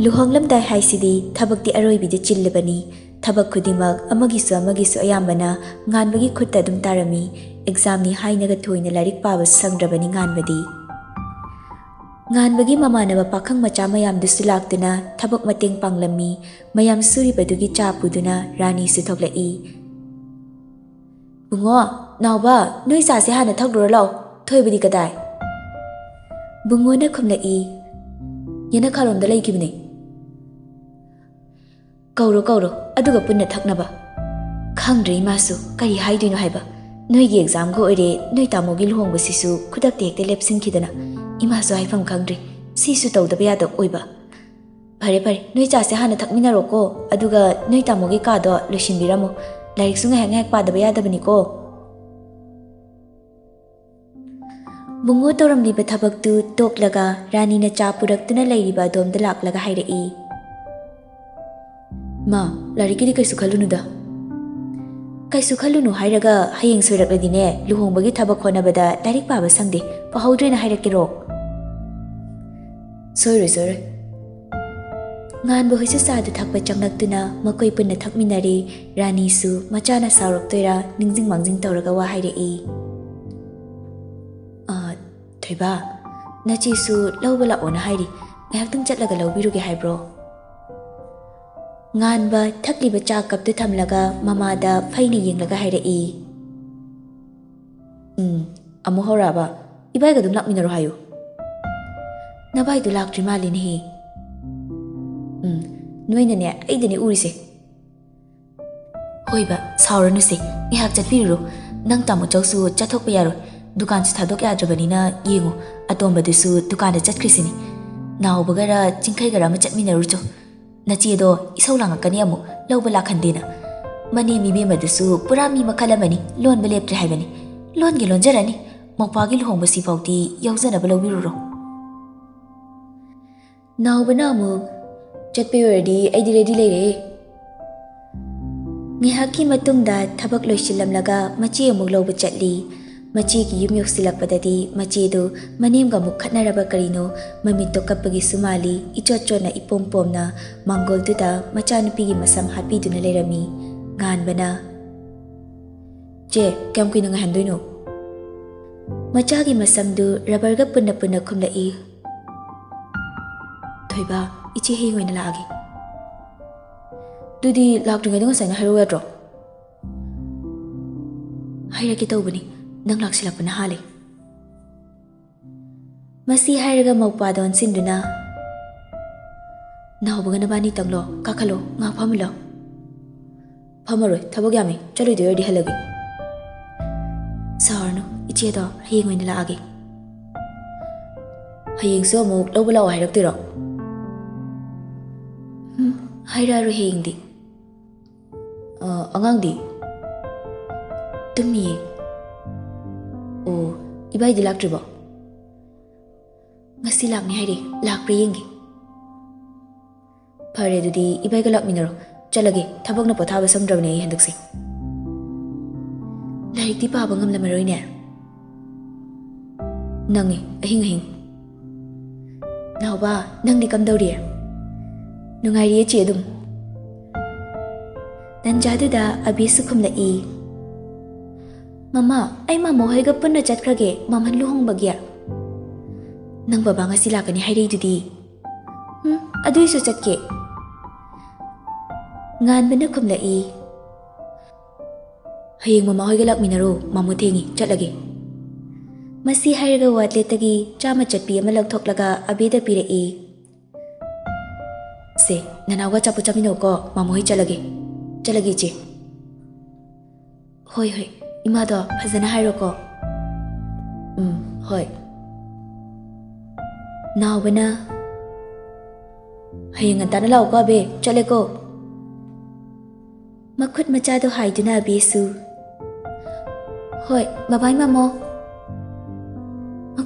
ꯂꯨꯍꯣꯡꯂꯝꯗꯥꯏ ꯍꯥꯏꯁꯤꯗꯤ ꯊꯕꯛꯇꯤ ꯑꯔꯣꯏꯕꯤꯗ ꯆꯤꯜꯂꯕꯅꯤ꯫ ꯊꯕꯛ ꯈꯨꯗꯤꯡꯃꯛ ꯑꯃꯒꯤꯁꯨ ꯑꯃꯒꯤꯁꯨ ꯑꯌꯥꯝꯕꯅ ꯉꯥꯟꯕꯒꯤ ꯈꯨꯠꯇ ꯑꯗꯨꯝ ꯇꯥꯔꯝꯃꯤ꯫ ꯑꯦꯛꯖꯥꯝꯅꯤ ꯍꯥꯏꯅꯒ ꯊꯣꯏꯅ ꯂꯥꯏꯔꯤꯛ ꯄꯥꯕ ꯁꯪꯗ꯭ꯔꯕꯅꯤ ꯉꯥꯟꯕꯗꯤ꯫ ꯉꯥꯟꯕꯒꯤ ꯃꯃꯥꯟꯅꯕ ꯄꯥꯈꯪ ꯃꯆꯥ ꯃꯌꯥꯝꯗꯨꯁꯨ ꯂꯥꯛꯇꯨꯅ ꯊꯕꯛ ꯃꯇꯦꯡ ꯄꯥꯡꯂꯝꯃꯤ꯫ ꯃꯌꯥꯝ ꯁꯨꯔꯤꯕꯗꯨꯒꯤ ꯆꯥ ꯄꯨꯗꯨꯅ ꯔꯥꯅꯤꯁꯨ ꯊꯣꯛꯂꯛꯏ꯫ "ꯕꯨꯡꯉꯣ, ꯅꯥꯎꯕ, ꯅꯣꯏ ꯆꯥꯁꯦ ꯍꯥꯟꯅ ꯊꯛꯂꯨꯔ ꯂꯥꯛꯑꯣ꯫ ꯊꯣꯏꯕꯗꯤ ꯀꯗꯥꯏ?" ꯕꯨꯡꯉꯣꯅ ꯈꯨꯝꯂꯛꯏ꯫ "ꯌꯦꯅꯈꯥꯔꯣꯝꯗ ꯂꯩꯈꯤꯕꯅꯦ꯫ ꯀꯧꯔꯣ, ꯀꯧꯔꯣ, ꯑꯗꯨꯒ ꯄꯨꯟꯅ ꯊꯛꯅꯕ꯫" ꯈꯪꯗ꯭ꯔꯦ ꯏꯃꯥꯁꯨ ꯀꯔꯤ ꯍꯥꯏꯗꯣꯏꯅꯣ ꯍꯥꯏꯕ꯫ ꯅꯣꯏꯒꯤ ꯑꯦꯛꯖꯥꯝꯒ ꯑꯣꯏꯔꯦ, ꯅꯣꯏ ꯇꯥꯃꯣꯒꯤ ꯂꯨꯍꯣꯡꯕꯁꯤꯁꯨ ꯈꯨꯗꯛꯇ ꯍꯦꯛꯇ ꯂꯦꯞꯁꯤꯟꯈꯤꯗꯅ꯫ ꯏꯃꯥꯁꯨ ꯍꯥꯏꯐꯝ ꯈꯪꯗ꯭ꯔꯦ꯫ ꯁꯤꯁꯨ ꯇꯧꯗꯕ ꯌꯥꯗꯕ ꯑꯣꯏꯕ꯫ ꯐꯔꯦ, ꯐꯔꯦ, ꯅꯣꯏ ꯆꯥꯁꯦ ꯍꯥꯟꯅ ꯊꯛꯃꯤꯟꯅꯔꯣꯀꯣ, ꯑꯗꯨꯒ ꯅꯣꯏ ꯇꯥꯃꯣꯒꯤ ꯀꯥꯗꯣ ꯂꯣꯏꯁꯤꯟꯕꯤꯔꯝꯃꯣ꯫ ꯂꯥꯏꯔꯤꯛꯁꯨ ꯉꯥꯏꯍꯥꯛ ꯉꯥꯏꯍꯥꯛ ꯄꯥꯗꯕ ꯌꯥꯗꯕꯅꯤꯀꯣ꯫ ꯕꯨꯡꯉꯣ ꯇꯧꯔꯝꯂꯤꯕ ꯊꯕꯛꯇꯨ ꯇꯣꯛꯂꯒ ꯔꯥꯅꯤꯅ ꯆꯥ ꯄꯨꯔꯛꯇꯨꯅ ꯂꯩꯔꯤꯕ ꯑꯗꯣꯝꯗ ꯂꯥꯛꯂꯒ ꯍꯥꯏꯔꯛꯏ꯫ "ꯃꯥ, ꯂꯥꯏꯔꯤꯛꯀꯤꯗꯤ ꯀꯩꯁꯨ ꯈꯜꯂꯨꯅꯨꯗ꯫" "ꯀꯩꯁꯨ ꯈꯜꯂꯨꯅꯨ ꯍꯥꯏꯔꯒ ꯍꯌꯦꯡ ꯁꯣꯏꯔꯛꯂꯗꯤꯅꯦ, ꯂꯨꯍꯣꯡꯕꯒꯤ ꯊꯕꯛ ꯍꯣꯠꯅꯕꯗ ꯂꯥꯏꯔꯤꯛ ꯄꯥꯕ ꯁꯪꯗꯦ, ꯄꯥꯍꯧꯗ꯭ꯔꯦꯅ ꯍꯥꯏꯔꯛꯀꯦꯔꯣ?" "ꯁꯣꯏꯔꯣꯏ, ꯁꯣꯏꯔꯣꯏ꯫" ꯉꯥꯟꯕ ꯍꯣꯏꯁꯨ ꯆꯥꯗꯨ ꯊꯛꯄ ꯆꯪꯂꯛꯇꯨꯅ ꯃꯈꯣꯏ ꯄꯨꯟꯅ ꯊꯛꯃꯤꯟꯅꯔꯦ꯫ ꯔꯥꯅꯤꯁꯨ ꯃꯆꯥꯅ ꯁꯥꯎꯔꯛꯇꯣꯏꯔꯥ ꯅꯤꯡꯁꯤꯡ ꯃꯥꯡꯖꯤꯡ ꯇꯧꯔꯒ ꯋꯥ ꯍꯥꯏꯔꯛꯏ꯫ "ꯑ, ꯊꯣꯏꯕ, ꯅꯆꯦꯁꯨ ꯂꯧꯕ ꯂꯥꯛꯑꯣꯅ ꯍꯥꯏꯔꯤ꯫ ꯉꯥꯏꯍꯥꯛꯇꯪ ꯆꯠꯂꯒ ꯂꯧꯕꯤꯔꯨꯒꯦ ꯍꯥꯏꯕ꯭ꯔꯣ?" ꯉꯥꯟꯕ ꯊꯛꯂꯤꯕ ꯆꯥ ꯀꯞꯇꯨ ꯊꯝꯂꯒ ꯃꯃꯥꯗ ꯐꯩꯅ ꯌꯦꯡꯂꯒ ꯍꯥꯏꯔꯛꯏ꯫ "ꯎꯝ, ꯑꯃꯨꯛ ꯍꯧꯔꯛꯑꯕ? ꯏꯕꯥꯏꯒ ꯑꯗꯨꯝ ꯂꯥꯛꯃꯤꯟꯅꯔꯣ ꯍꯥꯏꯌꯨ꯫" "ꯅꯕꯥꯏꯗꯨ ꯂꯥꯛꯇ꯭ꯔꯤ ꯃꯥꯜꯂꯤꯅꯦꯍꯦ꯫" "ꯎꯝ, ꯅꯣꯏꯅꯅꯦ ꯑꯩꯗꯅꯦ ꯎꯔꯤꯁꯦ꯫" "ꯍꯣꯏꯕ, ꯁꯥꯎꯔꯅꯨꯁꯦ, ꯉꯥꯏꯍꯥꯛ ꯆꯠꯄꯤꯔꯨꯔꯣ꯫ ꯅꯪ ꯇꯥꯃꯣ ꯆꯧꯁꯨ ꯆꯠꯊꯣꯛꯄ ꯌꯥꯔꯣꯏ, ꯗꯨꯀꯥꯟꯁꯨ ꯊꯥꯗꯣꯛ ꯌꯥꯗ꯭ꯔꯕꯅꯤꯅ ꯌꯦꯡꯉꯨ, ꯑꯇꯣꯝꯕꯗꯨꯁꯨ ꯗꯨꯀꯥꯟꯗ ꯆꯠꯈ꯭ꯔꯤꯁꯤꯅꯤ꯫ ꯅꯥꯎꯕꯒꯔ ꯆꯤꯡꯈꯩꯒꯔ ꯑꯃ ꯆꯠꯃꯤꯟꯅꯔꯨꯆꯣ꯫ ꯅꯆꯦꯗꯣ ꯏꯁꯧ ꯂꯥꯡꯉꯛꯀꯅꯤ ꯑꯃꯨꯛ, ꯂꯧꯕ ꯂꯥꯛꯍꯟꯗꯦꯅ꯫ ꯃꯅꯦꯝ ꯏꯕꯦꯝꯃꯗꯨꯁꯨ ꯄꯨꯔꯥ ꯃꯤ ꯃꯈꯜ ꯑꯃꯅꯤ, ꯂꯣꯟꯕ ꯂꯦꯞꯇ꯭ꯔꯦ ꯍꯥꯏꯕꯅꯤ꯫ ꯂꯣꯟꯒꯦ ꯂꯣꯟꯖꯔꯅꯤ, ꯃꯧꯄꯥꯒꯤ ꯂꯨꯍꯣꯡꯕꯁꯤ ꯐꯥꯎꯗꯤ ꯌꯥꯎꯖꯅꯕ ꯂꯧꯕꯤꯔꯨꯔꯣ꯫ ꯅꯥꯎꯕꯅ ꯑꯃꯨꯛ, "ꯆꯠꯄꯩ ꯑꯣꯏꯔꯗꯤ ꯑꯩꯗꯤ ready ꯂꯩꯔꯦ꯫" ꯉꯥꯏꯍꯥꯛꯀꯤ ꯃꯇꯨꯡꯗ ꯊꯕꯛ ꯂꯣꯏꯁꯤꯜꯂꯝꯂꯒ ꯃꯆꯦ ꯑꯃꯨꯛ ꯂꯧꯕ ꯆꯠꯂꯤ꯫ ꯃꯆꯦꯒꯤ ꯌꯨꯝ ꯌꯧꯁꯤꯜꯂꯛꯄꯗꯗꯤ ꯃꯆꯦꯗꯨ ꯃꯅꯦꯝꯒ ꯑꯃꯨꯛ ꯈꯠꯅꯔꯕ ꯀꯔꯤꯅꯣ, ꯃꯃꯤꯠꯇꯣ ꯀꯞꯄꯒꯤꯁꯨ ꯃꯥꯜꯂꯤ꯫ ꯏꯆꯣꯠ ꯆꯣꯠꯅ ꯏꯄꯣꯝ ꯄꯣꯝꯅ ꯃꯥꯡꯒꯣꯜꯗꯨꯗ ꯃꯆꯥꯅꯨꯄꯤꯒꯤ ꯃꯁꯝ ꯍꯥꯠꯄꯤꯗꯨꯅ ꯂꯩꯔꯝꯃꯤ꯫ ꯉꯥꯟꯕꯅ, "ꯆꯦ, ꯀꯌꯥꯝ ꯀꯨꯏꯅ ꯉꯥꯏꯍꯟꯗꯣꯏꯅꯣ?" ꯃꯆꯥꯒꯤ ꯃꯁꯝꯗꯨ rubberꯒ ꯄꯨꯟꯅ ꯄꯨꯟꯅ ꯈꯨꯝꯂꯛꯏ꯫ "ꯊꯣꯏꯕ, ꯏꯆꯦ ꯍꯌꯦꯡ ꯑꯣꯏꯅ ꯂꯥꯛꯑꯒꯦ꯫" "ꯑꯗꯨꯗꯤ ꯂꯥꯛꯇ꯭ꯔꯤꯉꯩꯗ ꯉꯁꯥꯏꯅ ꯍꯥꯏꯔꯛꯎ ꯌꯥꯗ꯭ꯔꯣ?" "ꯍꯥꯏꯔꯛꯀꯦ ꯇꯧꯕꯅꯤ, ꯅꯪ ꯂꯥꯛꯁꯤꯜꯂꯛꯄꯅ ꯍꯥꯜꯂꯦ꯫" ꯃꯁꯤ ꯍꯥꯏꯔꯒ ꯃꯧꯄꯥꯗ ꯑꯣꯟꯁꯤꯟꯗꯨꯅ, "ꯅꯥꯎꯕꯒ ꯅꯕꯥꯅꯤꯇꯪꯂꯣ? ꯀꯥꯈꯠꯂꯣ, ꯉꯥꯏꯍꯥꯛ ꯐꯝꯃꯨꯂꯣ꯫" "ꯐꯝꯃꯔꯣꯏ, ꯊꯕꯛ ꯌꯥꯝꯃꯤ, ꯆꯠꯂꯣꯏꯗꯣꯏ ꯑꯣꯏꯔꯗꯤ ꯍꯜꯂꯒꯦ꯫" "ꯁꯥꯎꯔꯅꯨ, ꯏꯆꯦꯗꯣ ꯍꯌꯦꯡ ꯑꯣꯏꯅ ꯂꯥꯛꯑꯒꯦ꯫" "ꯍꯌꯦꯡꯁꯨ ꯑꯃꯨꯛ ꯂꯧꯕ ꯂꯥꯛꯑꯣ ꯍꯥꯏꯔꯛꯇꯣꯏꯔꯣ?" "ꯎꯝ, ꯍꯥꯏꯔꯛꯑꯔꯣꯏ ꯍꯌꯦꯡꯗꯤ꯫" "ꯑ, ꯑꯉꯥꯡꯗꯤ?" "ꯇꯨꯝꯃꯤꯌꯦ꯫" "ꯑꯣ, ꯏꯕꯥꯏꯗꯤ ꯂꯥꯛꯇ꯭ꯔꯤꯕꯣ?" "ꯉꯁꯤ ꯂꯥꯛꯅꯤ ꯍꯥꯏꯔꯦ, ꯂꯥꯛꯄ꯭ꯔꯥ ꯌꯦꯡꯒꯦ꯫" "ꯐꯔꯦ, ꯑꯗꯨꯗꯤ ꯏꯕꯥꯏꯒ ꯂꯥꯛꯃꯤꯟꯅꯔꯣ꯫ ꯆꯠꯂꯒꯦ, ꯊꯕꯛꯅ ꯄꯣꯊꯥꯕ ꯁꯪꯗ꯭ꯔꯕꯅꯦ ꯑꯩ ꯍꯟꯗꯛꯁꯦ꯫" "ꯂꯥꯏꯔꯤꯛꯇꯤ ꯄꯥꯕ ꯉꯝꯂꯝꯃꯔꯣꯏꯅꯦ?" "ꯅꯪꯉꯦ, ꯑꯍꯤꯡ ꯑꯍꯤꯡ꯫" "ꯅꯥꯎꯕ, ꯅꯪꯗꯤ ꯀꯝꯗꯧꯔꯤ?" "ꯅꯨꯡꯉꯥꯏꯔꯤꯌꯦ ꯆꯦ ꯑꯗꯨꯝ꯫" ꯇꯟꯖꯥꯗꯨꯗ ꯑꯕꯤꯁꯨ ꯈꯨꯝꯂꯛꯏ꯫ "ꯃꯃꯥ, ꯑꯩ ꯃꯥꯃꯣ ꯍꯣꯏꯒ ꯄꯨꯟꯅ ꯆꯠꯈ꯭ꯔꯒꯦ, ꯃꯥꯃꯟ ꯂꯨꯍꯣꯡꯕꯒꯤ꯫" "ꯅꯪ ꯕꯕꯥ ꯉꯁꯤ ꯂꯥꯛꯀꯅꯤ ꯍꯥꯏꯔꯛꯏꯗꯨꯗꯤ?" "ꯎꯝ, ꯑꯗꯨꯏꯁꯨ ꯆꯠꯀꯦ꯫" ꯉꯥꯟꯕꯅ ꯈꯨꯝꯂꯛꯏ꯫ "ꯍꯌꯦꯡ ꯃꯃꯥ ꯍꯣꯏꯒ ꯂꯥꯛꯃꯤꯟꯅꯔꯣ, ꯃꯥꯃꯣ ꯊꯦꯡꯉꯤ, ꯆꯠꯂꯒꯦ꯫" ꯃꯁꯤ ꯍꯥꯏꯔꯒ ꯋꯥꯠꯂꯦꯠꯇꯒꯤ ꯆꯥꯝꯃ ꯆꯠꯄꯤ ꯑꯃ ꯂꯧꯊꯣꯛꯂꯒ ꯑꯕꯦꯗ ꯄꯤꯔꯛꯏ꯫ "ꯁꯦ, ꯅꯅꯥꯎꯒ ꯑꯆꯥꯄꯣꯠ ꯆꯥꯃꯤꯟꯅꯧꯀꯣ, ꯃꯥꯃꯣ ꯍꯣꯏ ꯆꯠꯂꯒꯦ꯫ ꯆꯠꯂꯒꯦ ꯏꯆꯦ꯫" "ꯍꯣꯏ, ꯍꯣꯏ, ꯏꯃꯥꯗꯣ ꯐꯖꯅ ꯍꯥꯏꯔꯣꯀꯣ꯫" "ꯎꯝ, ꯍꯣꯏ꯫" ꯅꯥꯎꯕꯅ, "ꯍꯌꯦꯡ ꯉꯟꯇꯥꯅ ꯂꯥꯛꯎꯀꯣ ꯑꯕꯦ, ꯆꯠꯂꯦꯀꯣ꯫" ꯃꯈꯨꯠ ꯃꯆꯥꯗꯣ ꯍꯥꯏꯗꯨꯅ ꯑꯕꯦꯁꯨ, "ꯍꯣꯏ, bye bye ꯃꯥꯃꯣ꯫"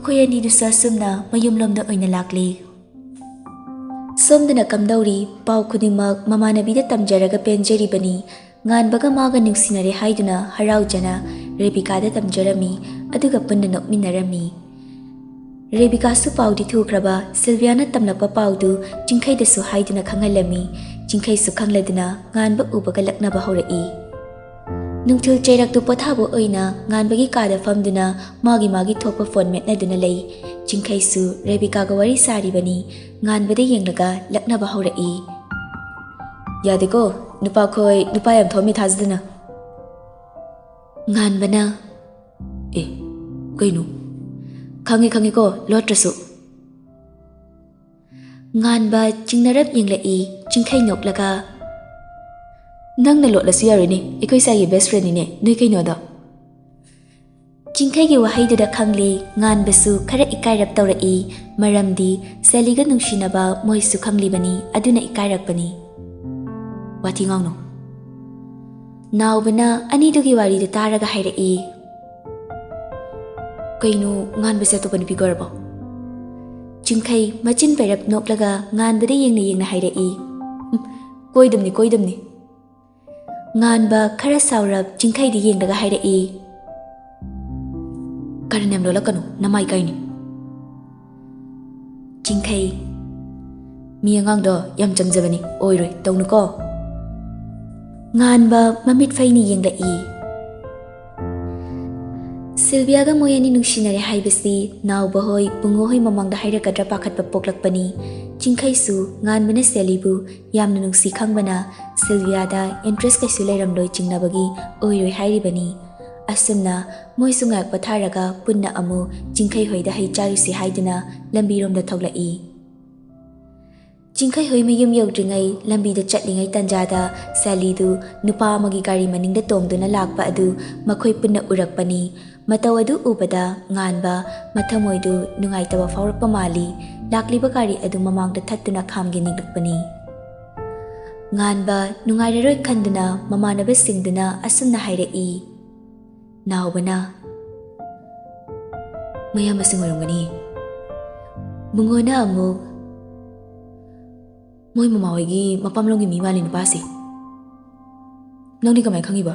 ꯃꯈꯣꯏ ꯑꯅꯤꯗꯨꯁꯨ ꯑꯁꯨꯝꯅ ꯃꯌꯨꯝꯂꯣꯝꯗ ꯑꯣꯏꯅ ꯂꯥꯛꯂꯤ꯫ ꯁꯣꯝꯗꯅ ꯀꯝꯗꯧꯔꯤ? ꯄꯥꯎ ꯈꯨꯗꯤꯡꯃꯛ ꯃꯃꯥꯟꯅꯕꯤꯗ ꯇꯝꯖꯔꯒ ꯄꯦꯟꯖꯔꯤꯕꯅꯤ꯫ ꯉꯥꯟꯕꯒ ꯃꯥꯒ ꯅꯨꯡꯁꯤꯅꯔꯦ ꯍꯥꯏꯗꯨꯅ ꯍꯔꯥꯎꯖꯅ ꯔꯦꯕꯤꯀꯥꯗ ꯇꯝꯖꯔꯝꯃꯤ, ꯑꯗꯨꯒ ꯄꯨꯟꯅ ꯅꯣꯛꯃꯤꯟꯅꯔꯝꯃꯤ꯫ ꯔꯦꯕꯤꯀꯥꯁꯨ ꯄꯥꯎꯗꯤ ꯊꯨꯈ꯭ꯔꯕ, ꯁꯤꯜꯚꯤꯌꯥꯅ ꯇꯝꯂꯛꯄ ꯄꯥꯎꯗꯨ ꯆꯤꯡꯈꯩꯗꯁꯨ ꯍꯥꯏꯗꯨꯅ ꯈꯪꯍꯜꯂꯝꯃꯤ꯫ ꯆꯤꯡꯈꯩꯁꯨ ꯈꯪꯂꯗꯨꯅ ꯉꯥꯟꯕ ꯎꯕꯒ ꯂꯛꯅꯕ ꯍꯧꯔꯛꯏ꯫ ꯅꯨꯡꯊꯤꯜ ꯆꯩꯔꯛꯇꯨ ꯄꯣꯊꯥꯕ ꯑꯣꯏꯅ ꯉꯥꯟꯕꯒꯤ ꯀꯥꯗ ꯐꯝꯗꯨꯅ ꯃꯥꯒꯤ ꯃꯥꯒꯤ ꯊꯣꯛꯄ ꯐꯣꯟ ꯃꯦꯠꯅꯗꯨꯅ ꯂꯩ꯫ ꯆꯤꯡꯈꯩꯁꯨ ꯔꯦꯕꯤꯀꯥꯒ ꯋꯥꯔꯤ ꯁꯥꯔꯤꯕꯅꯤ꯫ ꯉꯥꯟꯕꯗ ꯌꯦꯡꯂꯒ ꯂꯛꯅꯕ ꯍꯧꯔꯛꯏ꯫ "ꯌꯥꯗꯦꯀꯣ, ꯅꯨꯄꯥꯈꯣꯏ ꯅꯨꯄꯥ ꯌꯥꯝ ꯊꯣꯛꯑꯝꯃꯤ ꯊꯥꯖꯗꯅ꯫ ꯉꯥꯟꯕꯅ, "ꯑꯦ, ꯀꯩꯅꯣ? ꯈꯪꯉꯦ, ꯈꯪꯉꯦꯀꯣ, ꯂꯣꯠꯇ꯭ꯔꯁꯨ꯫" ꯉꯥꯟꯕ ꯆꯤꯡꯅꯔꯞ ꯌꯦꯡꯂꯛꯏ꯫ ꯆꯤꯡꯈꯩ ꯅꯣꯛꯂꯒ, "ꯅꯪꯅ ꯂꯣꯠꯂꯁꯨ ꯌꯥꯔꯣꯏꯅꯦ, ꯑꯩꯈꯣꯏ ꯁꯥꯏꯒꯤ best friendꯅꯤꯅꯦ, ꯅꯣꯏ ꯀꯩꯅꯣꯗꯣ?" ꯆꯤꯡꯈꯩꯒꯤ ꯋꯥꯍꯩꯗꯨꯗ ꯈꯪꯂꯦ, ꯉꯥꯟꯕꯁꯨ ꯈꯔ ꯏꯀꯥꯏꯔꯞ ꯇꯧꯔꯛꯏ꯫ ꯃꯔꯝꯗꯤ ꯁꯦꯂꯤꯒ ꯅꯨꯡꯁꯤꯅꯕ ꯃꯣꯏꯁꯨ ꯈꯪꯂꯤꯕꯅꯤ, ꯑꯗꯨꯅ ꯏꯀꯥꯏꯔꯛꯄꯅꯤ꯫ "ꯋꯥꯊꯤ ꯉꯥꯡꯅꯨ꯫" ꯅꯥꯎꯕꯅ ꯑꯅꯤꯗꯨꯒꯤ ꯋꯥꯔꯤꯗꯨ ꯇꯥꯔꯒ ꯍꯥꯏꯔꯛꯏ꯫ "ꯀꯩꯅꯣ, ꯉꯥꯟꯕꯁꯦ ꯑꯇꯣꯞꯄ ꯅꯨꯄꯤ ꯀꯣꯏꯔꯕꯣ?" ꯆꯤꯡꯈꯩ ꯃꯆꯤꯟ ꯄꯩꯔꯞ ꯅꯣꯛꯂꯒ ꯉꯥꯟꯕꯗ ꯌꯦꯡꯅ ꯌꯦꯡꯅ ꯍꯥꯏꯔꯛꯏ꯫ "ꯎꯝ, ꯀꯣꯏꯗꯝꯅꯤ, ꯀꯣꯏꯗꯝꯅꯤ꯫" ꯉꯥꯟꯕ ꯈꯔ ꯁꯥꯎꯔꯞ ꯆꯤꯡꯈꯩꯗ ꯌꯦꯡꯂꯒ ꯍꯥꯏꯔꯛꯏ꯫ "ꯀꯔꯟ ꯌꯥꯝ ꯂꯣꯜꯂꯛꯀꯅꯨ, ꯅꯃꯥꯏ ꯀꯥꯏꯅꯤ꯫" ꯆꯤꯡꯈꯩ, "ꯃꯤ ꯑꯉꯥꯡꯗꯣ ꯌꯥꯝ ꯆꯝꯖꯕꯅꯤ, ꯑꯣꯏꯔꯣꯏ, ꯇꯧꯅꯨꯀꯣ꯫" ꯉꯥꯟꯕ ꯃꯃꯤꯠ ꯐꯩꯅ ꯌꯦꯡꯂꯛꯏ꯫ ꯁꯤꯜꯚꯤꯌꯥꯒ ꯃꯣꯏ ꯑꯅꯤ ꯅꯨꯡꯁꯤꯅꯔꯦ ꯍꯥꯏꯕꯁꯤ ꯅꯥꯎꯕ ꯍꯣꯏ, ꯕꯨꯡꯉꯣ ꯍꯣꯏ ꯃꯃꯥꯡꯗ ꯍꯥꯏꯔꯛꯀꯗ꯭ꯔꯥ ꯄꯥꯈꯠꯄ ꯄꯣꯛꯂꯛꯄꯅꯤ꯫ ꯆꯤꯡꯈꯩꯁꯨ ꯉꯥꯟꯕꯅ ꯁꯦꯂꯤꯕꯨ ꯌꯥꯝꯅ ꯅꯨꯡꯁꯤ ꯈꯪꯕꯅ ꯁꯤꯜꯚꯤꯌꯥꯗ interest ꯀꯩꯁꯨ ꯂꯩꯔꯝꯂꯣꯏ ꯆꯤꯡꯅꯕꯒꯤ ꯑꯣꯏꯔꯣꯏ ꯍꯥꯏꯔꯤꯕꯅꯤ꯫ ꯑꯁꯨꯝꯅ ꯃꯣꯏꯁꯨ ꯉꯥꯏꯍꯥꯛ ꯄꯣꯊꯥꯔꯒ ꯄꯨꯟꯅ ꯑꯃꯨꯛ ꯆꯤꯡꯈꯩ ꯍꯣꯏꯗ ꯍꯩ ꯆꯥꯔꯨꯁꯤ ꯍꯥꯏꯗꯨꯅ ꯂꯝꯕꯤꯔꯣꯝꯗ ꯊꯣꯛꯂꯛꯏ꯫ ꯆꯤꯡꯈꯩ ꯍꯣꯏ ꯃꯌꯨꯝ ꯌꯧꯗ꯭ꯔꯤꯉꯩ ꯂꯝꯕꯤꯗ ꯆꯠꯂꯤꯉꯩ ꯇꯟꯖꯥꯗ ꯁꯦꯂꯤꯗꯨ ꯅꯨꯄꯥ ꯑꯃꯒꯤ ꯒꯥꯔꯤ ꯃꯅꯤꯡꯗ ꯇꯣꯡꯗꯨꯅ ꯂꯥꯛꯄ ꯑꯗꯨ ꯃꯈꯣꯏ ꯄꯨꯟꯅ ꯎꯔꯛꯄꯅꯤ꯫ ꯃꯇꯧ ꯑꯗꯨ ꯎꯕꯗ ꯉꯥꯟꯕ ꯃꯊꯃꯣꯏꯗꯨ ꯅꯨꯡꯉꯥꯏꯇꯕ ꯐꯥꯎꯔꯛꯄ ꯃꯥꯜꯂꯤ꯫ ꯂꯥꯛꯂꯤꯕ ꯒꯥꯔꯤ ꯑꯗꯨ ꯃꯃꯥꯡꯗ ꯊꯠꯇꯨꯅ ꯈꯥꯝꯒꯦ ꯅꯤꯛꯂꯛꯄꯅꯤ꯫ ꯉꯥꯟꯕ ꯅꯨꯡꯉꯥꯏꯔꯔꯣꯏ ꯈꯟꯗꯨꯅ ꯃꯃꯥꯟꯅꯕꯁꯤꯡꯗꯨꯅ ꯑꯁꯨꯝꯅ ꯍꯥꯏꯔꯛꯏ꯫ ꯅꯥꯎꯕꯅ, ꯃꯌꯥꯝꯕꯁꯤꯡ ꯑꯣꯏꯔꯝꯒꯅꯤ꯫ ꯕꯨꯡꯉꯣꯅ ꯑꯃꯨꯛ, "ꯃꯣꯏ ꯃꯃꯥ ꯍꯣꯏꯒꯤ ꯃꯄꯥꯝꯂꯣꯝꯒꯤ ꯃꯤ ꯃꯥꯜꯂꯤ ꯅꯨꯄꯥꯁꯦ꯫ ꯅꯪꯗꯤ ꯀꯃꯥꯏꯅ ꯈꯪꯉꯤꯕ?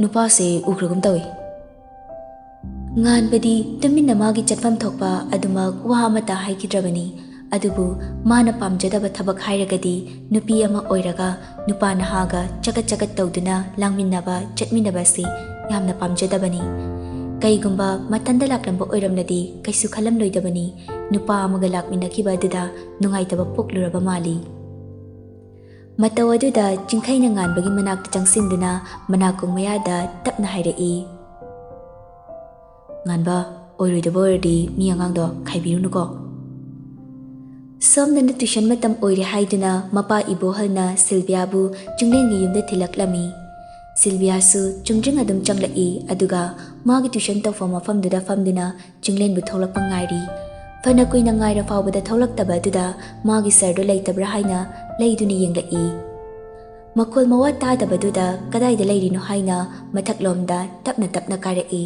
ꯅꯨꯄꯥꯁꯦ ꯎꯈ꯭ꯔꯒꯨꯝ ꯇꯧꯏ꯫" ꯉꯥꯟꯕꯗꯤ ꯇꯨꯃꯤꯟꯅ ꯃꯥꯒꯤ ꯆꯠꯐꯝ ꯊꯣꯛꯄ ꯑꯗꯨꯃꯛ ꯋꯥ ꯑꯃꯠꯇ ꯍꯥꯏꯈꯤꯗ꯭ꯔꯕꯅꯤ꯫ ꯑꯗꯨꯕꯨ ꯃꯥꯅ ꯄꯥꯝꯖꯗꯕ ꯊꯕꯛ ꯍꯥꯏꯔꯒꯗꯤ ꯅꯨꯄꯤ ꯑꯃ ꯑꯣꯏꯔꯒ ꯅꯨꯄꯥ ꯅꯍꯥꯒ ꯆꯒꯠ ꯆꯒꯠ ꯇꯧꯗꯨꯅ ꯂꯥꯡꯃꯤꯟꯅꯕ ꯆꯠꯃꯤꯟꯅꯕ ꯑꯁꯤ ꯌꯥꯝꯅ ꯄꯥꯝꯖꯗꯕꯅꯤ꯫ ꯀꯩꯒꯨꯝꯕ ꯃꯊꯟꯗ ꯂꯥꯛꯂꯝꯕ ꯑꯣꯏꯔꯝꯂꯗꯤ ꯀꯩꯁꯨ ꯈꯜꯂꯝꯂꯣꯏꯗꯕꯅꯤ꯫ ꯅꯨꯄꯥ ꯑꯃꯒ ꯂꯥꯛꯃꯤꯟꯅꯈꯤꯕ ꯑꯗꯨꯗ ꯅꯨꯡꯉꯥꯏꯇꯕ ꯄꯣꯛꯂꯨꯔꯕ ꯃꯥꯜꯂꯤ꯫ ꯃꯇꯧ ꯑꯗꯨꯗ ꯆꯤꯡꯈꯩꯅ ꯉꯥꯟꯕꯒꯤ ꯃꯅꯥꯛꯇ ꯆꯪꯁꯤꯟꯗꯨꯅ ꯃꯅꯥꯀꯣꯡ ꯃꯌꯥꯗ ꯇꯞꯅ ꯍꯥꯏꯔꯛꯏ, "ꯉꯥꯟꯕ, ꯑꯣꯏꯔꯣꯏꯗꯕ ꯑꯣꯏꯔꯗꯤ ꯃꯤ ꯑꯉꯥꯡꯗꯣ ꯈꯥꯏꯕꯤꯔꯨꯅꯨꯀꯣ꯫" ꯁꯣꯝꯗꯅ ꯇ꯭ꯌꯨꯁꯟ ꯃꯇꯝ ꯑꯣꯏꯔꯦ ꯍꯥꯏꯗꯨꯅ ꯃꯄꯥ ꯏꯕꯣꯍꯜꯅ ꯁꯤꯜꯚꯤꯌꯥꯕꯨ ꯆꯤꯡꯂꯦꯟꯒꯤ ꯌꯨꯝꯗ ꯊꯤꯜꯂꯛꯂꯝꯃꯤ꯫ ꯁꯤꯜꯚꯤꯌꯥꯁꯨ ꯆꯨꯝꯗ꯭ꯔꯤꯡ ꯑꯗꯨꯝ ꯆꯪꯂꯛꯏ, ꯑꯗꯨꯒ ꯃꯥꯒꯤ ꯇ꯭ꯌꯨꯁꯟ ꯇꯧꯐꯝ ꯃꯐꯝꯗꯨꯗ ꯐꯝꯗꯨꯅ ꯆꯤꯡꯂꯦꯟꯕꯨ ꯊꯣꯛꯂꯛꯄ ꯉꯥꯏꯔꯤ꯫ ꯐꯅ ꯀꯨꯏꯅ ꯉꯥꯏꯔ ꯐꯥꯎꯕꯗ ꯊꯣꯛꯂꯛꯇꯕ ꯑꯗꯨꯗ ꯃꯥꯒꯤ ꯁꯔꯗꯨ ꯂꯩꯇꯕ꯭ꯔꯥ ꯍꯥꯏꯅ ꯂꯩꯗꯨꯅ ꯌꯦꯡꯂꯛꯏ꯫ ꯃꯈꯣꯜ ꯃꯋꯥ ꯇꯥꯗꯕꯗꯨꯗ ꯀꯗꯥꯏꯗ ꯂꯩꯔꯤꯅꯣ ꯍꯥꯏꯅ ꯃꯊꯛꯂꯣꯝꯗ ꯇꯞꯅ ꯇꯞꯅ ꯀꯥꯔꯛꯏ꯫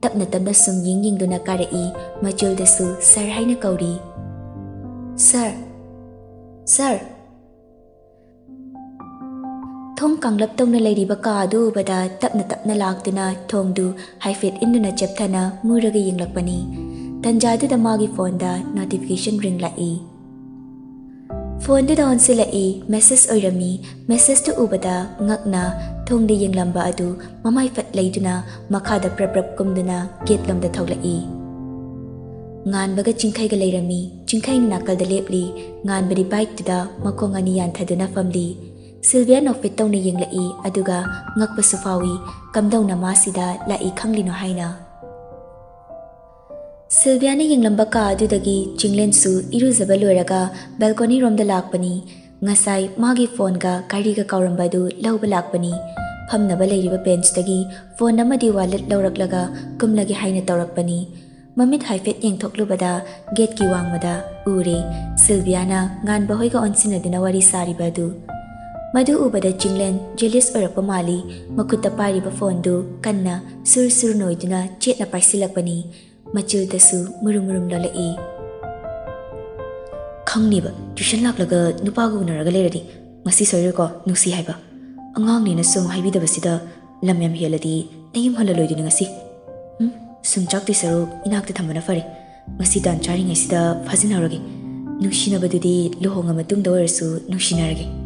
ꯇꯞꯅ ꯇꯞꯅ ꯁꯨꯝ ꯌꯦꯡ ꯌꯦꯡꯗꯨꯅ ꯀꯥꯔꯛꯏ꯫ ꯃꯆꯤꯜꯗꯁꯨ "ꯁꯔ" ꯍꯥꯏꯅ ꯀꯧꯔꯤ꯫ "ꯁꯔ! ꯁꯔ!" ꯊꯣꯡ ꯀꯥꯡꯂꯞ ꯇꯧꯅ ꯂꯩꯔꯤꯕ ꯀꯥ ꯑꯗꯨ ꯎꯕꯗ ꯇꯞꯅ ꯇꯞꯅ ꯂꯥꯛꯇꯨꯅ ꯊꯣꯡꯗꯨ ꯍꯥꯏꯐꯦꯠ ꯏꯟꯗꯨꯅ ꯆꯦꯞꯊꯅ ꯃꯨꯔꯒ ꯌꯦꯡꯂꯛꯄꯅꯤ꯫ ꯇꯟꯖꯥꯗꯨꯗ ꯃꯥꯒꯤ ꯐꯣꯟꯗ ꯅꯣꯇꯤꯐꯤꯀꯦꯁꯟ ꯔꯤꯡ ꯂꯥꯛꯏ꯫ ꯐꯣꯟꯗꯨꯗ ꯑꯣꯟꯁꯤꯜꯂꯛꯏ꯫ ꯃꯦꯁꯦꯖ ꯑꯣꯏꯔꯝꯃꯤ꯫ ꯃꯦꯁꯦꯖꯇꯨ ꯎꯕꯗ ꯉꯛꯅ ꯊꯣꯡꯗ ꯌꯦꯡꯂꯝꯕ ꯑꯗꯨ ꯃꯃꯥꯏ ꯐꯠ ꯂꯩꯗꯨꯅ ꯃꯈꯥꯗ ꯄ꯭ꯔꯞ ꯄ꯭ꯔꯞ ꯀꯨꯝꯗꯨꯅ ꯒꯦꯠꯂꯣꯝꯗ ꯊꯣꯛꯂꯛꯏ꯫ ꯉꯥꯟꯕꯒ ꯆꯤꯡꯈꯩꯒ ꯂꯩꯔꯝꯃꯤ꯫ ꯆꯤꯡꯈꯩꯅ ꯅꯥꯀꯜꯗ ꯂꯦꯞꯂꯤ꯫ ꯉꯥꯟꯕꯗꯤ ꯕꯥꯏꯛꯇꯨꯗ ꯃꯈꯣꯡ ꯑꯅꯤ ꯌꯥꯟꯊꯗꯨꯅ ꯐꯝꯂꯤ꯫ ꯁꯤꯜꯚꯤꯌꯥ ꯅꯣꯛꯐꯦꯠ ꯇꯧꯅ ꯌꯦꯡꯂꯛꯏ, ꯑꯗꯨꯒ ꯉꯛꯄꯁꯨ ꯐꯥꯎꯏ꯫ ꯀꯝꯗꯧꯅ ꯃꯥꯁꯤꯗ ꯂꯥꯛꯏ ꯈꯪꯂꯤꯅꯣ ꯍꯥꯏꯅ꯫ ꯁꯤꯜꯚꯤꯌꯥꯅ ꯌꯦꯡꯂꯝꯕ ꯀꯥ ꯑꯗꯨꯗꯒꯤ ꯆꯤꯡꯂꯦꯟꯁꯨ ꯏꯔꯨꯖꯕ ꯂꯣꯏꯔꯒ ꯕꯦꯜꯀꯣꯅꯤ ꯔꯣꯝꯗ ꯂꯥꯛꯄꯅꯤ꯫ ꯉꯁꯥꯏ ꯃꯥꯒꯤ ꯐꯣꯟꯒ ꯘꯔꯤꯒ ꯀꯥꯎꯔꯝꯕ ꯑꯗꯨ ꯂꯧꯕ ꯂꯥꯛꯄꯅꯤ꯫ ꯐꯝꯅꯕ ꯂꯩꯔꯤꯕ ꯕꯦꯟꯆꯇꯒꯤ ꯐꯣꯟ ꯑꯃꯗꯤ ꯋꯥꯂꯦꯠ ꯂꯧꯔꯛꯂꯒ ꯀꯨꯝꯂꯒꯦ ꯍꯥꯏꯅ ꯇꯧꯔꯛꯄꯅꯤ꯫ ꯃꯃꯤꯠ ꯍꯥꯏꯐꯦꯠ ꯌꯦꯡꯊꯣꯛꯂꯨꯕꯗ ꯒꯦꯠꯀꯤ ꯋꯥꯡꯃꯗ ꯎꯔꯦ꯫ ꯁꯤꯜꯚꯤꯌꯥꯅ ꯉꯥꯟꯕ ꯍꯣꯏꯒ ꯑꯣꯟꯁꯤꯟꯅꯗꯨꯅ ꯋꯥꯔꯤ ꯁꯥꯔꯤꯕ ꯑꯗꯨ꯫ ꯃꯗꯨ ꯎꯕꯗ ꯆꯤꯡꯂꯦꯟ ꯖꯦꯂꯤꯁ ꯑꯣꯏꯔꯛꯄ ꯃꯥꯜꯂꯤ꯫ ꯃꯈꯨꯠꯇ ꯄꯥꯏꯔꯤꯕ ꯐꯣꯟꯗꯨ ꯀꯟꯅ ꯁꯨꯔ ꯁꯨꯔ ꯅꯣꯏꯗꯨꯅ ꯆꯦꯠꯅ ꯄꯥꯏꯁꯤꯜꯂꯛꯄꯅꯤ꯫ ꯃꯆꯤꯜꯗꯁꯨ ꯃꯨꯔꯨꯝ ꯃꯨꯔꯨꯝ ꯂꯣꯜꯂꯛꯏ꯫ "ꯈꯪꯅꯤꯕ, ꯇ꯭ꯌꯨꯁꯟ ꯂꯥꯛꯂꯒ ꯅꯨꯄꯥꯒ ꯎꯅꯔꯒ ꯂꯩꯔꯗꯤ꯫ ꯉꯁꯤ ꯁꯣꯏꯔꯣꯏꯀꯣ ꯅꯨꯡꯁꯤ ꯍꯥꯏꯕ꯫ ꯑꯉꯥꯡꯅꯦꯅ ꯁꯨꯝ ꯍꯥꯏꯕꯤꯗꯕꯁꯤꯗ ꯂꯝ ꯌꯥꯝ ꯍꯦꯜꯂꯗꯤ ꯅꯌꯨꯝ ꯍꯜꯂꯂꯣꯏꯗꯣꯏꯅꯤ ꯉꯁꯤ꯫ ꯎꯝ, ꯁꯨꯝ ꯆꯥꯛꯇꯣꯏ ꯁꯔꯨꯛ ꯏꯅꯥꯛꯇ ꯊꯝꯕꯅ ꯐꯔꯦ꯫ ꯉꯁꯤ ꯇꯥꯟ ꯆꯥꯔꯤꯉꯩꯁꯤꯗ ꯐꯥꯖꯤꯟꯍꯧꯔꯒꯦ꯫ ꯅꯨꯡꯁꯤꯅꯕꯗꯨꯗꯤ ꯂꯨꯍꯣꯡꯉ ꯃꯇꯨꯡꯗ ꯑꯣꯏꯔꯁꯨ ꯅꯨꯡꯁꯤꯅꯔꯒꯦ꯫